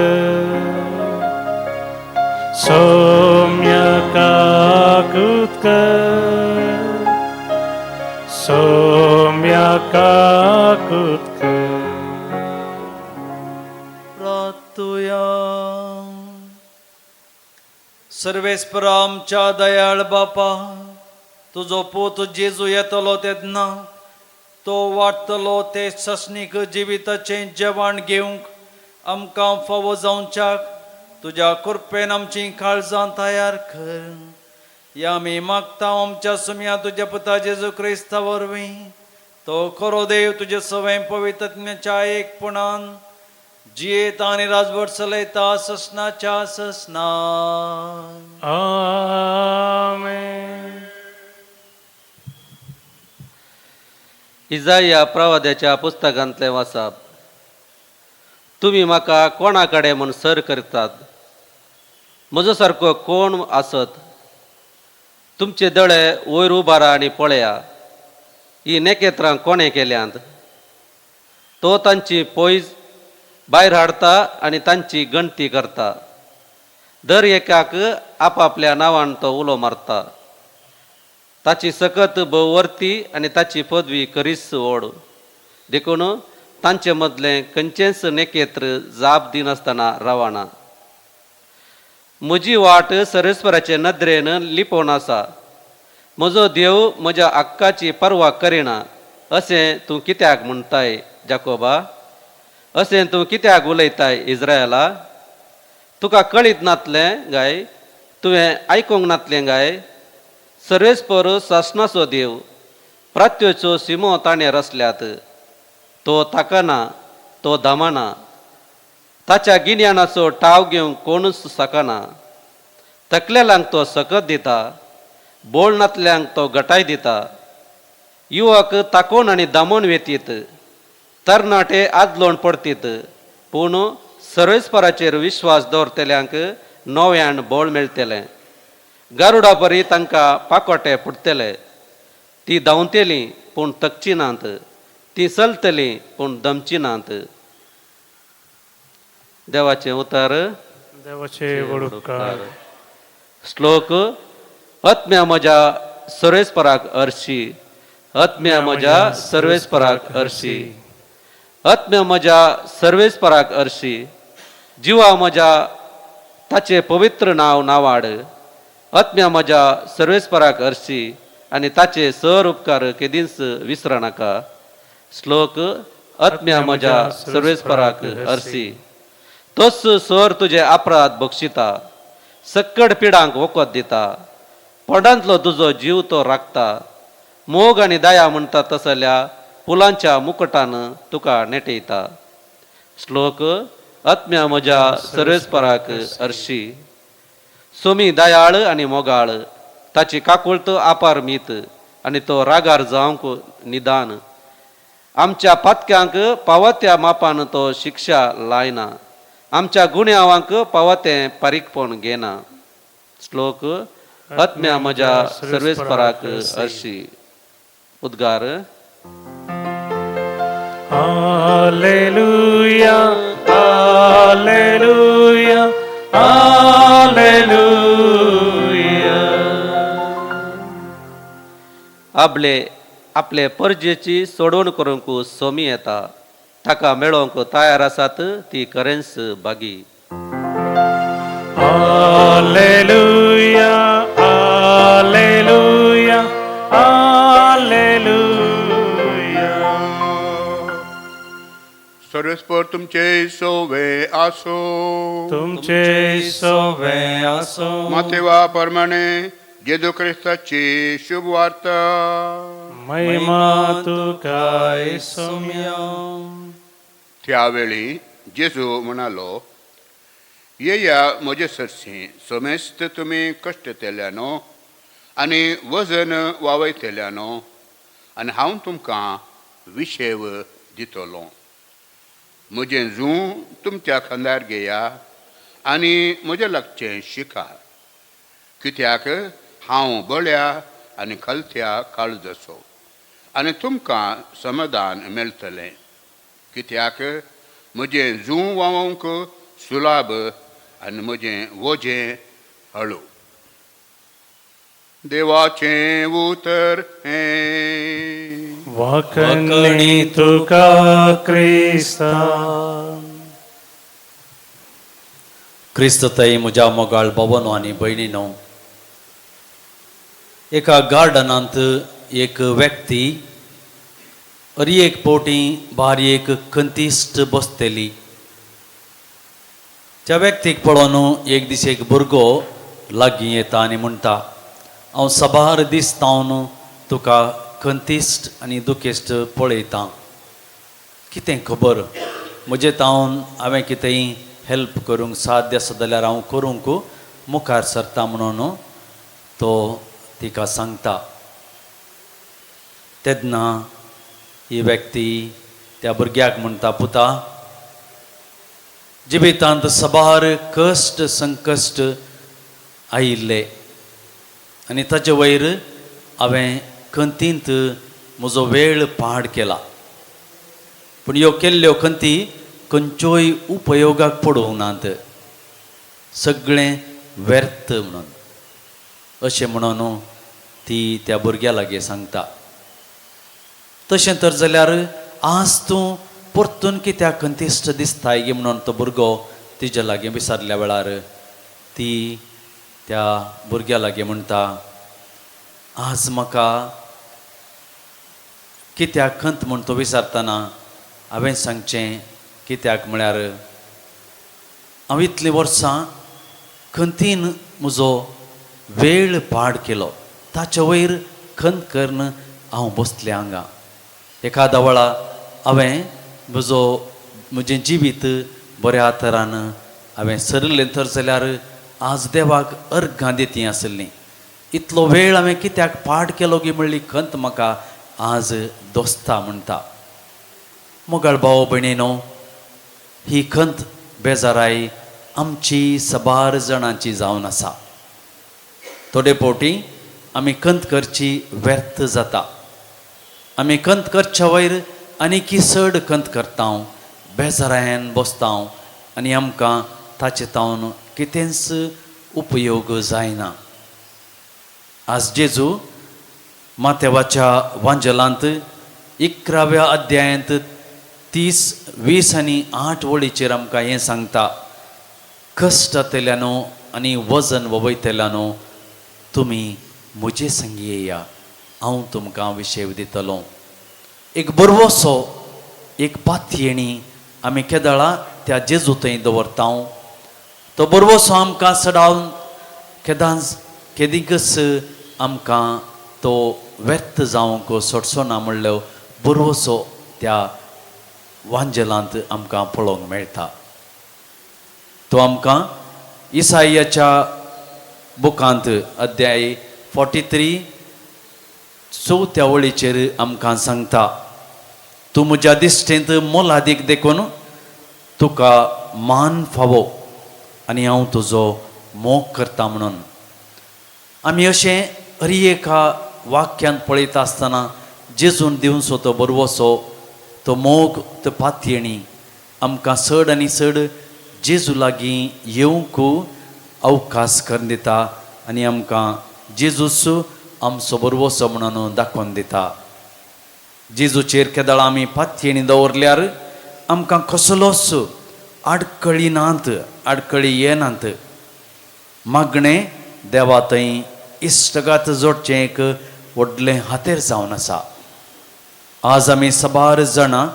सोम्या काकूत कर, सोम्या काकूत कर. प्रार्थुया. सर्वेस्परा आमच्या दयाळ बापा, तुजो पूत जेजू येतलो तेन्ना तो वाडटलो ते ससनीक जिविताचें जेवण घेवंक आमकां फावो जावच्याक तुज्या कृपेन आमचीं काळजां तयार कर. या आमी मागता आमच्या सुम्या तुज्या पुता जेजू क्रिस्ता वरवीं. तो खरो देव तुजे सवंय पवित्रज्ञाच्या एकपणान जियेता आनी राजवट चलयता ससनाच्या ससना. आमेन. इजाया प्रवाद्याच्या पुस्तकांतलें वाचप. तुमी म्हाका कोणा कडेन म्हूण सर करतात? म्हजो सारको कोण आसत? तुमचे दोळे वयर उबारा आनी पळया, ही नखेत्रां कोणें केल्यांत? तो तांची पयस भायर हाडटा आनी तांची गणती करता. दर एकाक आपापल्या नांवान तो उलो मारता. ताची सकत भोववर्ती आनी ताची पदवी करीस व्हड. देखून तांचे मदलें खंयचेंच नखेत्र जाप दिनासतना रावना. म्हजी वाट सर्वेस्पराचे नदरेन लिपोवन आसा. म्हजो देव म्हज्या हक्काची पर्वा करिना अशें तूं कित्याक म्हणटाय जाकोबा? अशें तूं कित्याक उलयताय इस्रायला? तुका कळीत नातलें गाय? तुवें आयकूंक नातलें गाय? सर्वेस्पर सासणाचो देव, प्रात्योच्यो सिमो ताणें रचल्यात. तो ताकना, तो दमना. ताच्या गिन्यानाचो टाव घेवंक कोणूच शकना. तकलेल्यांक तो सकत दिता, बोळ नातल्यांक तो गटाय दिता. युवक ताकोन आनी दामोन वेतीत, तरणाटे आदलोण पडतीत. पूण सर्वेस्पराचेर विश्वास दवरतल्यांक नव्यान बोळ मेळटलें. गारुडा परी तांकां पाकोटे फुटतले. ती धांवतली पूण थकची नात, ती चलतली पूण दमची नात. देवाचें उतर. देवाचे व्हड उपकार. श्लोक. आत्म्या म्हज्या सर्वेस्पराक अर्शी, आत्म्या म्हज्या सर्वेस्पराक अर्शी, आत्म्या म्हज्या सर्वेस्पराक अर्शी. जिवा म्हज्या ताचें पवित्र नांव नावाड. आत्म्या म्हज्या सर्वेस्पराक अर्शी आनी ताचे सर उपकार केदींच विसरनाका. श्लोक. आत्म्या म्हज्या सर्वेस्पराक अर्शी. तोच सर तुजे अपराध बक्षिता, सक्कड पिडांक वखद दिता. पोंडांतलो तुजो जीव तो राखता. मोग आनी दया म्हणटा तसल्या फुलांच्या मुकुटान तुका नेटयता. श्लोक. आत्म्या म्हज्या सर्वेस्पराक अर्शी. सोमी दयाळ आनी मोगाळ, ताची काकुळत आपार मीत आनी तो रागार जावंक निदान. आमच्या पातक्यांक पावत त्या मापान तो शिक्षा लायना, आमच्या गुन्यांवांक पावत तें पारीकपण घेना. श्लोक. आत्म्या म्हज्या सर्वेस्पराक अर्शी. उद्गार. हालेलुया, हालेलुया, हालेलुया. आपले आपले परजेची सोडवण करूंक सोमी येता. ताका मेळोवंक तयार आसात ती खरेंच बागी. हालेलुया, हालेलुया, हालेलुया. परस्पर तुमचे सोवे आसो. तुमचे सोवे आसो. मातेवा प्रमाणे जेजू क्रिस्ताची शुभ वार्ता. महिमा तुका सोम्या. त्यावेळी जेजू म्हणालो, येया म्हजे सरशी समेस्त तुमी कश्टतेल्यानो आनी वजन वावयतेल्यानो, आनी हांव तुमकां विशेव दितलो. म्हजें जूं तुमच्या खांदार घेया आनी म्हजें लागचें शिका, कित्याक हांव बळ्या आनी खलत्या काळजाचो, आनी तुमकां समाधान मेळटलें. कित्याक म्हजें जूं वावोवंक सुलाभ आनी म्हजें वजें हळू. देवाचें उतर हें. वाकणी तुका क्रिस्ता. क्रिस्त थंय म्हज्या मोगाळ बाबानो आनी भयणीनो, एका गार्डनांत एक व्यक्ती अरी एक पोटी बारी एक खंतिश्ट बसतली. त्या व्यक्तीक पळोवन एक दीस एक भुरगो लागीं येता आनी म्हणटा, हांव साबार दीस तावन तुका खंतिश्ट आनी दुखेश्ट पळयतां, कितें खबर? म्हजे तावन हांवें कितेंय हेल्प करूंक साध्य आसा जाल्यार हांव करूंक मुखार सरता म्हणून तो तिका सांगता. तेन्ना ही व्यक्ती त्या भुरग्याक म्हणटा, पुता, जिवितांत साबार कश्ट संकश्ट आयिल्ले आनी ताचे वयर हांवें खंतींत म्हजो वेळ पाड केला, पूण ह्यो केल्ल्यो खंती खंयच्योय उपयोगाक पडूंक नात, सगळें व्यर्थ म्हणून. अशें म्हणून ती त्या भुरग्या लागीं सांगता. तशें तर जाल्यार आज तूं परतून कित्याक खंतिश्ट दिसताय गे म्हणून तो भुरगो तिज्या लागीं विचारल्या वेळार ती त्या भुरग्या लागीं म्हणटा, आज म्हाका कित्याक खंत म्हूण तो विचारतना हांवें सांगचें, कित्याक म्हळ्यार हांव इतलीं वर्सां खंतीन म्हजो वेळ पाड केलो, ताचे वयर खंत करून हांव बसलें हांगा. एखाद्या वेळा हांवें म्हजो म्हजें जिवीत बऱ्या तरान हांवें सरलें तर जाल्यार आज देवाक अर्घां दिती आसलीं. इतलो वेळ हांवें कित्याक पाड केलो गी म्हणली खंत म्हाका आज दोस्ता म्हणटा. मोगाळ भाव भयणीनो, ही खंत बेजाराय आमची साबार जाणांची जावन आसा. थोडे फावटी आमी खंत करची व्यर्थ जाता. आमी खंत करच्या वयर आनीकी चड खंत करता, बेजारायन बसता आनी आमकां ताचे तावन कितेंच उपयोग जायना. आज जेजू मातेवाच्या वांजलांत 11व्या अध्यायांत 30, 20 आनी 8 वळीचेर आमकां हें सांगता, कश्टांतल्यानो आनी वजन वयतल्यानो तुमी म्हजे संगी येया, हांव तुमकां विशेव दितलो. एक बरवसो एक पातयेणी आमी केदळा त्या जेजू थंय दवरता, तो बरवसो आमकां चडावन केदांच केदीकच आमकां तो व्यर्थ जावंक सोडचो ना म्हणलो बरवसो त्या वांजेलांत आमकां पळोवंक मेळटा. तो आमकां इसायाच्या बुकांत अध्याय 43 चवथ्या वळीचेर आमकां सांगता, तूं म्हज्या दिश्टींत मोलादीक देखून तुका मान फावो आनी हांव तुजो मोग करता म्हणून. आमी अशें हर एका वाक्यांत पळयता आसतना जेजून दिवचो तो बरवसो तो मोग तो पातयेणी आमकां चड आनी चड जेजू लागीं येवंक अवकाश करून दिता आनी आमकां जेजूच आमचो बरवसो म्हणून दाखोवन दिता. जेजूचेर केदळा आमी पातयेणी दवरल्यार आमकां कसलोच आडकळी नात, आडकळी येनात. मागणें देवा थंय इश्टगात जोडचें एक व्हडलें हातेर जावन आसा. आज आमी साबार जाणां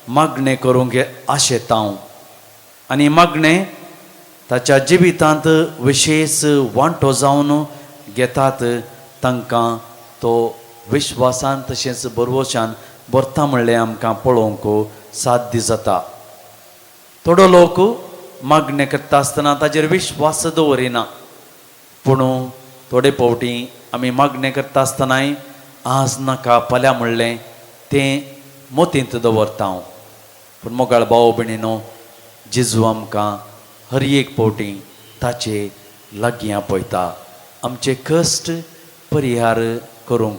मागणें करूंक आशेता आनी मागणें ताच्या जिवितांत विशेश वांटो जावन घेतात तांकां तो विश्वासान तशेंच बरवशान भरता म्हणलें आमकां पळोवंक साध्य जाता. थोडो लोक मागणें करता आसतना ताजेर विश्वास दवरिना, पूण थोडे फावटी आमी मागणें करता आसतनाय आज नाका फाल्यां म्हणलें तें मोतींत दवरता हांव. पूण मोगाळ भाव भयणीनो, जेजू आमकां हर एक फावटी ताचे लागीं आपयता, आमचे कश्ट परिहार करूंक,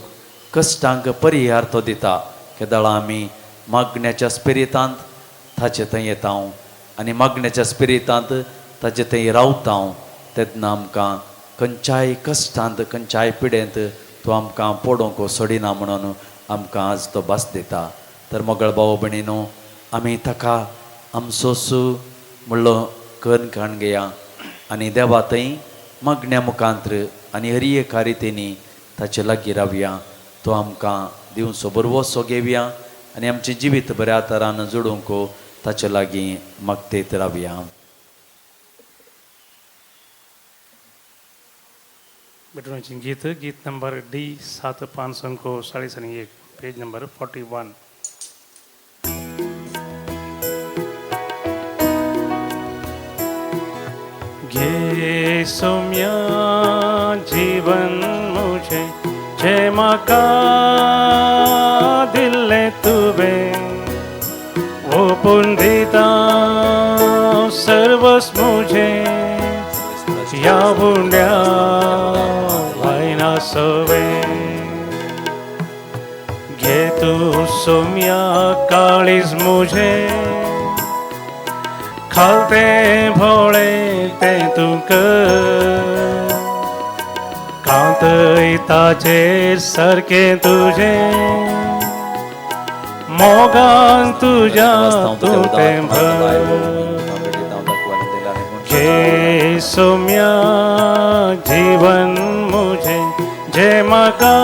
कश्टांक परिहार तो दिता. केदळा आमी मागण्याच्या स्पिरितांत ताचे थंय येता आनी मागण्याच्या स्पिरितांत ताचे थंय रावता तेन्ना आमकां खंयच्याय कश्टांत खंयच्याय पिडेंत तो आमकां पडोवंक सोडिना म्हणून आमकां आज तो भास दिता. तर मोगळ भाव भयणीनो, आमी ताका आमचो सु म्हणलो करून काण घेया आनी देवा थंय मागण्या मुखांत्र आनी हर एका रितींनी ताचे लागीं रावया, तो आमकां दिवचो बरवसो घेवया आनी आमचें जिवीत बऱ्या तरान जोडूंक ताचे लागीं मागतेत रावया. बेटूनाचें गीत, गीत नंबर डी 7 541, पेज नंबर 41. घे सौम्या जीवन मुझे जे म्हाका दिल्लें तुवें, ओपून दिता सर्वस्व मुझे ह्या उंड्या वायना सवें. घे तूं सौम्या काळीज मुझे खालते भोळे तें तूं कर, कांतय ताचेर सारकें तुजें मोगान तुज्या तूं तें भर. घे सौम्या जीवन मुझे जे म्हाका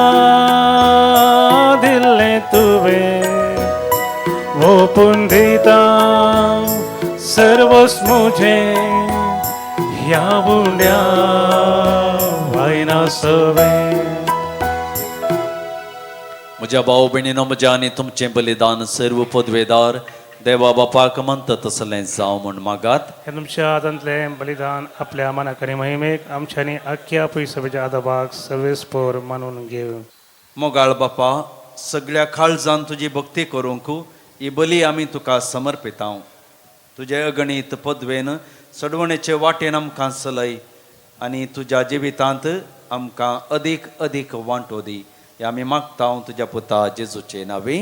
दिल्लें तुवें, ओपून दिता सर्वस्व मुझे ह्या उंड्या वायना सवें. म्हज्या भाव भयणीनो, म्हज्या आनी तुमचें बलिदान सर्व पदवेदार देवा बापाक म्हणटा तसलें जावं म्हूण मागात. हें तुमच्या हातांतलें बलिदान आपल्या मनाक आनी महिमेक आमच्यांनी आख्ख्या पयसभेच्या आदाबाक सर्वेस्पोर मानून घेवं. मोगाळ बापा, सगळ्या काळजान तुजी भक्ती करूंक ही बली आमी तुका समर्पिता. तुजे अगणीत पदवेन सडवणेचे वाटेन आमकां चलय आनी तुज्या जिवितांत आमकां अदीक अदीक वांटो दी. हे आमी मागता तुज्या पुता जेजूचे नांवी,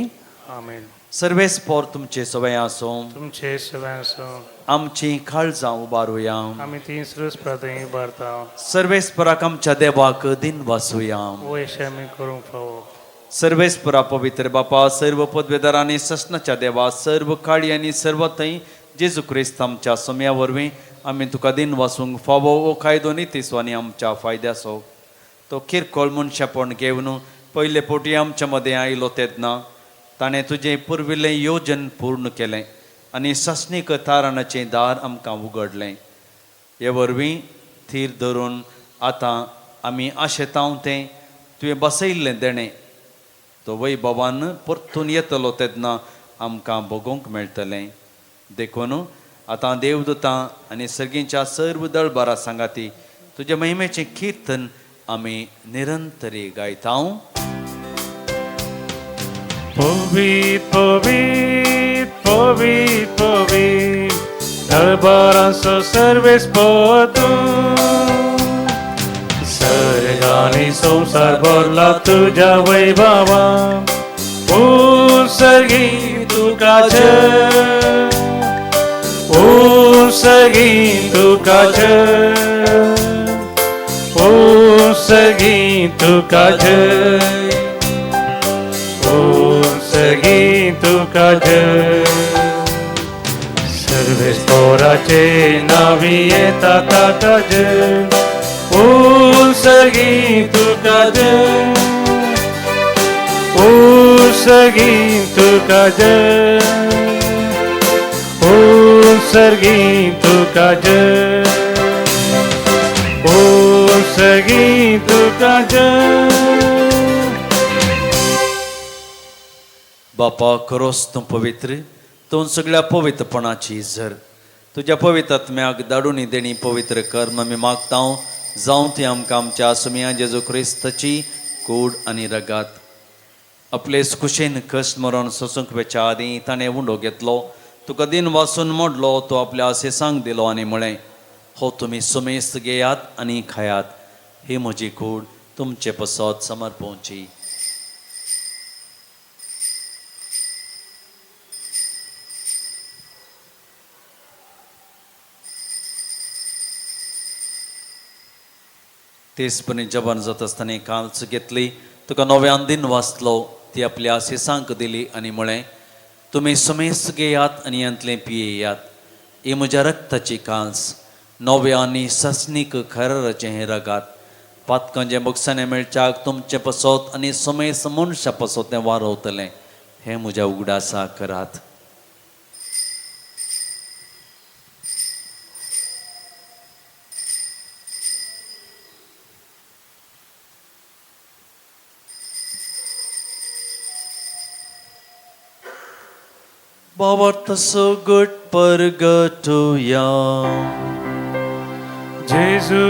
आमेन. सर्वेस्पोर तुमचे सवय आसूं, तुमचे सवय आसूं. आमची काळजां उबारुया, आमी ती सर्वेस्परा उबारता. सर्वेस्पराक आमच्या देवाक दिन वासुया, वयशे आमी करूंक फावो. सर्वेस्परा पवित्र बापा, सर्व पदवेदार आनी ससनाच्या देवा, सर्व काळी आनी सर्व थंय जेजू क्रिस्त आमच्या सोम्या वरवीं आमी तुका दिन वासूंक फावो हो कायदो नितीचो आनी आमच्या फायद्याचो. तो किरकोळ मनशापण घेवन पयले फावटी आमच्या मदें आयलो तेन्ना ताणें तुजें पुर्विल्लें योजन पूर्ण केलें आनी सासणीक तारणाचें दार आमकां उगडलें. हे वरवीं थीर धरून आतां आमी आशेतांव तें तुवें बसयल्लें देणें तो वैभवान परतून येतलो तेन्ना आमकां भोगोवंक मेळटलें. देखून आतां देवदूतां आनी सर्गींच्या सर्व दळबारा सांगाती तुज्या महिमेचें किर्तन आमी निरंतरी गायता. पवित्र पवित्र पवित्र पवित्र दरबारांचो सर्वेस्पोर तूं, सर्गांनी संवसार भरला तुज्या वैभवान. ओ सर्गी तुका जय, ओ सर्गी तुका जय, ओ सर्गी तुका जय, ओ सर्गी तुका जय. सर्वेस्पोराचे नावी येता ताका जय, ओ सर्गी तुका जय, ओ सर्गी तुका जय, सर्गी तुका जय, ओ सर्गी तुका जय. बापा खरोच तूं पवित्र, तूं सगळ्या पवित्रपणाची झर. तुज्या पवित्र आत्म्याक दाडूनी देणी पवित्र कर आमी मागता, जावं ती आमकां आमच्या सुमया जेजू क्रिस्ताची कूड आनी रगात. आपले कुशेन कश्ट मरण सोसूंक वेच्या आदीं ताणें उंडो घेतलो, तुका दिन वासून मोडलो, तो आपल्या सेसांक दिलो आनी म्हळें, हो तुमी सुमेस्त घेयात आनी खायात, ही म्हजी कूड तुमचे पसत समर्पोवची. तेचपणी जेवण जाता आसतना काल्स घेतली, तुका नव्यान दिन वाचलो, ती आपल्या सेसांक दिली आनी म्हळें, तुमी सुमेस्त घेयात आनी यांतलें पियेयात, ही म्हज्या रक्ताची काल्स, नव्या आनी ससनीक खराराचें हें रगात. पातकांचें बक्षाणें मेळच्याक तुमचें पसत आनी सुमेस्त मनशां पसत तें वारवतलें, हें म्हज्या उगडासा करात. भावार्थ गट परगटुया. जेजू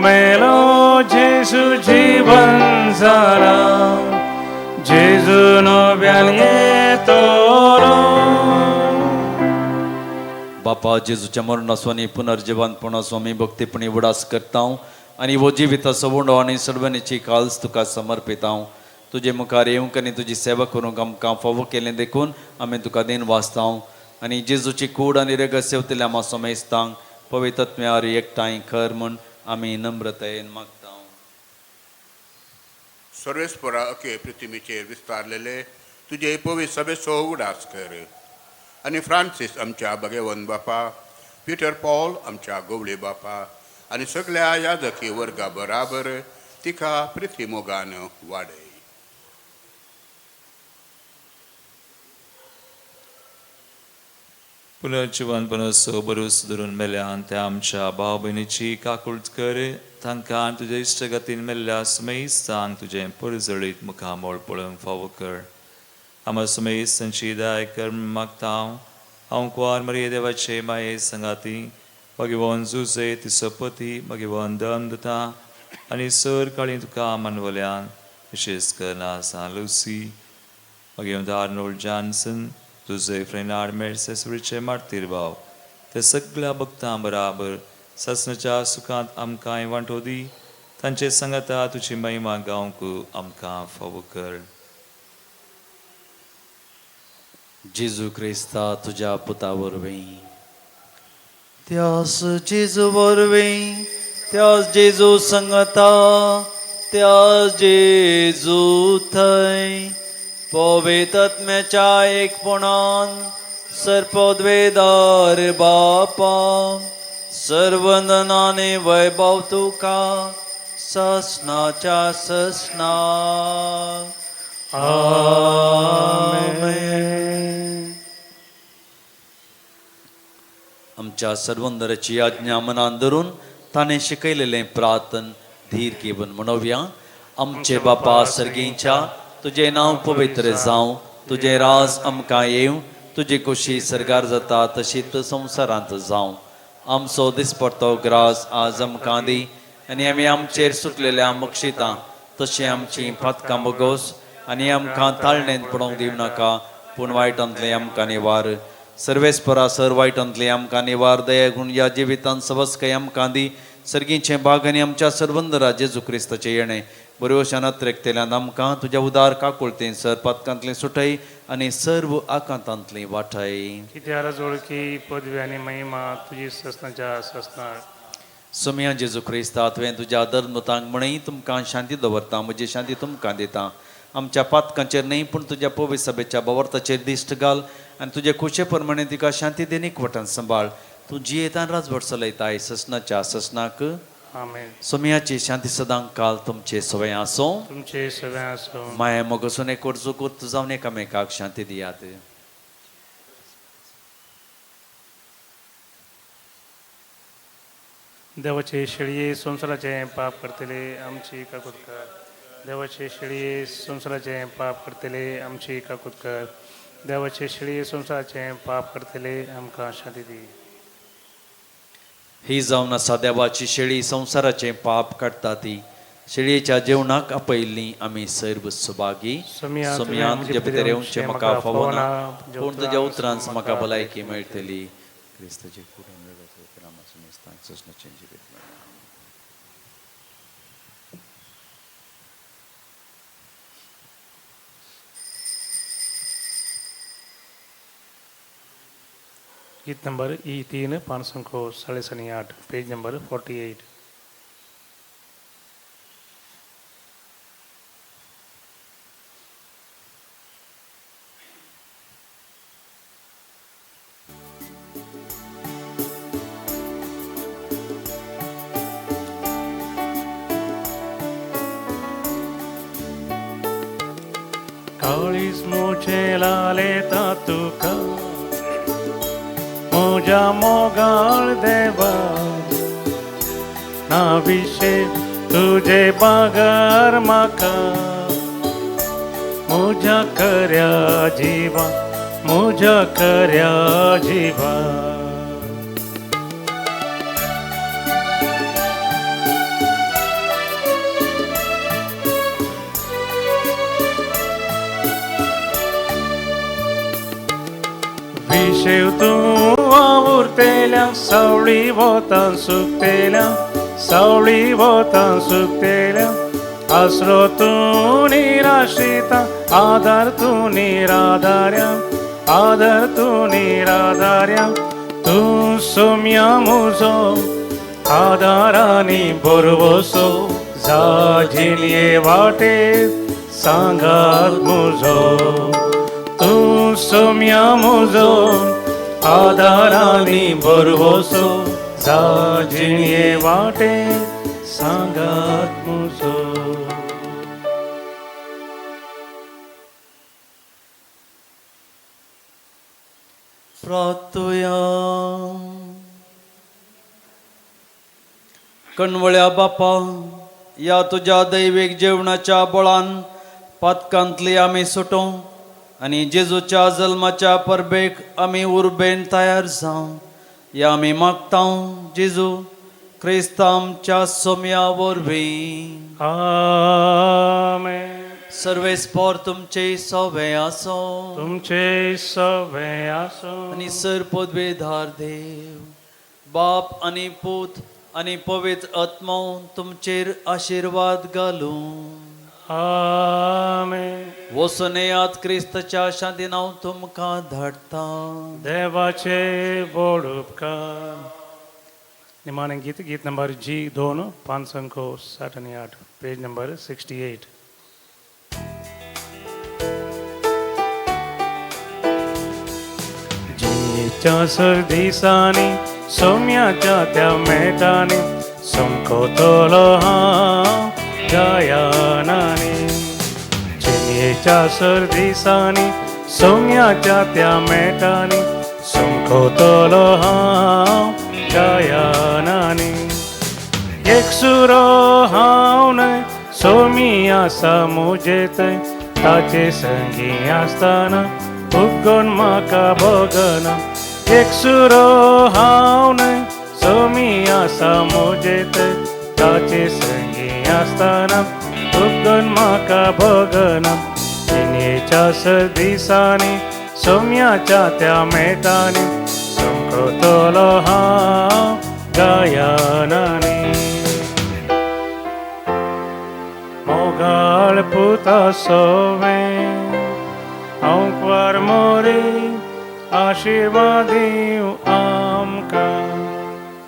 मेलो, जेजू जीवन जाला, जेजू नव्यान येतलो. बापा जेजूच्या मरणाचो आनी पुनर्जिवंतपणाचो आमी भक्तीपणी उडास करता आनी हो जिविताचो उंडो आनी सर्वणीची काल्स तुका समर्पिता. तुजे मुखार येवंक आनी तुजी सेवा करूंक आमकां फावो केलें देखून आमी तुका दिन वाचता आनी जेजूची कूड आनी रगत सेवतल्या आमा समेस्तांक पवित्र आत्म्यार एकठांय कर म्हूण आमी नम्रतायेन मागता. सर्वेस्परा अके पृथ्वीचेर विस्तारलेले तुजे पवित्र सभेचो उगडास कर आनी फ्रांसीस आमच्या भगेवन बापा, पिटर पॉल आमच्या गोवळे बापा आनी सगळ्या यादकी वर्गा बराबर तिका पृथ्वी मोगान वाडय. पुनर्जिवनपणाचो बरोस धरून मेल्यान त्या आमच्या भाव भयणीची काकूळट कर, तांकां तुज्या इश्टगतीन मेल्ल्या सुमेस्तांक तुजें परजळीत मुखामळ पळोवंक फावो कर. आमा सुमेस्तांची दाय कर मागता. हांव कुवार मरिये देवाचे माये संगाती भगवान जुजे तिचो पती भगवान दम दिता आनी सर काळी तुका मानवल्यान, विशेश करून सान लुसी भगवंत आर्नोल्ड जॉन्सन, तुझे फ्रेनाड मेर्सेसरीचे मार्तीर भाव, ते सगळ्या भक्तां बराबर सासणाच्या सुखांत आमकांय वांटो दी. तांचे सांगाता तुजी महिमा गावंक आमकां फावो कर. जेजू क्रिस्ता तुज्या पुता वरवीं, त्यास जेजू वरवीं, त्यास जेजू संगता, त्यास जेजू थंय पवित्र आत्म्याच्या एकपणान सर्पद्वेदार बापा सर्वंदनाने वैभव तुका ससनाच्या ससना. आमेन. आमच्या सर्वंदराची आज्ञा मनान धरून ताणें शिकयलेलें प्रार्थन धीर घेवन म्हणोवया. आमचे बापा सर्गींच्या, तुजें नांव पवित्र जावं, तुजें राज आमकां येवं, तुजी खोशी सर्गार जाता तशीच संवसारांत जावं. आमचो दिसपडतो ग्रास आज आमकां दी आनी आमी आमचेर सुकलेल्या बक्षितां तशें आमची पातकां बगोस आनी आमकां ताळणेंत पडोवंक दिवं नाका, पूण वायटांतलें आमकां निवार. सर्वेस्परा सर वायटांतलें आमकां निवार. दया गुण ह्या जिवितांत सवस्काय आमकां दी. सर्गीचें भाग आनी आमच्या सर्वंदरा जेजू क्रिस्ताचें येणें बऱ्यो शानात्रेकतेल्यान आमकां तुज्या उदार काकुळतेन सर पातकांतलें सुटय आनी सर्व आकांतांतलीं वाटय. कित्यार जोडकी पदवी आनी महिमा तुजी ससनाच्या ससना. सोमया जेजू क्रिस्ता, तुवें तुज्या धर्मतांक म्हणी तुमकां शांती दवरता, म्हजी शांती तुमकां दिता. आमच्या पातकांचेर न्हय पूण तुज्या पवित्र सभेच्या भावार्थाचेर दिश्ट घाल आनी तुजे खुशे प्रमाणे तिका शांती देनीक वटान सांबाळ. तूं जियेतान राजवट चलयताय ससनाच्या ससनाक. आमेन. सोमयाची शांती सदां काल तुमचे सवय आसूं. तुमचे सवय आसूं. माया मोगसून एक वर्सुकूत जावन एकामेकाक शांती दियात. देवाचे शेळये संवसाराचें पाप करतले आमची काकूत कर. देवाचे शेळये संवसाराचें पाप करतले आमची काकूत कर. देवाचे शेळये संवसाराचें पाप करतले आमकां शांती दी. ही जावन आसा देवाची शेळी संवसाराचें पाप काडटा ती. शेळयेच्या जेवणाक आपयल्ली आमी सर्व सुभागी. सोमया तुजे भितर येवचें म्हाका फावना, पूण तुज्या उतरांच म्हाका भलायकी मेळटली. क्रिस्ताचे गीत नंबर ई3 508 पेज नंबर 48. काळीज मुझे लालेता तुका म्हज्या मोगाळ देवा, ना विशे तुजे बागर म्हाका. म्हज्या खऱ्या जिवा, म्हज्या खऱ्या जिवा. विशेव तूं वावुरतेल्या सावळी वोतान सुकतेल्या, सावळी वोतान सुकतेल्या. आसरो तूं निराश्रिता, आदार तूं निराधार्या, आदार तूं निराधार्या. तूं सोम्या म्हजो आदारानी भरवसो, जाजिनये वाटेर सांगात म्हजो. तूं सोम्या म्हजो आदारानी भरवसो, जाजिनये वाटेर सांगात म्हजो. प्रार्थुया. कणवळ्या बापा, ह्या तुज्या दैवीक जेवणाच्या बळान पातकांतली आमी सुटों आनी जेजूच्या जल्माच्या परबेक आमी उर्बेन तयार जावं ह्या आमी मागता जेजू क्रिस्त आमच्या सोम्या वरवीं. आमेन. सर्वेस्पोर तुमचे सवे आसो, तुमचे सवे आसो. आनी सर पदवेधार देव बाप आनी पूत आनी पवित्र आत्मो तुमचेर आशिर्वाद घालूं. आमेन. वचून येयात, क्रिस्ताच्या शांतीन हांव तुमकां धाडटा. देवाचे व्हड उपकार. निमाणें गीत, गीत नंबर जी2 568 पेज नंबर 68. जेच्या सर दिसांनी सोम्याच्या त्या मेटांनी समकोतलो हांव गायनांनी. जिणेच्या सर दिसांनी सोम्याच्या त्या मेटांनी समकोतलो हांव गायनांनी. एकसुरो हांव न्हय, सोमी आसा म्हजे थंय, ताचे संगी आसतना उगोन म्हाका भोगना. एकसुरो हांव न्हय, सोमी आसा म्हजे थंय, ताचे संगी आसतना उगोन म्हाका भोगना. जिणेच्या सर दिसांनी सोम्याच्या त्या मेटांनी समकोतलो हांव गायनांनी. मोगाळ पुता सोवें हांव मोरी आशिर्वाद दिवं आमकां.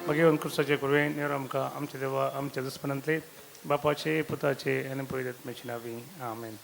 भगवान क्रिस्ताचे कृपेन नेर आमकां आमच्या देवा आमच्या दुस्मनांतले बापाचे पुताचे आनी पवित्र आत्म्याचे नांवी. आमेन.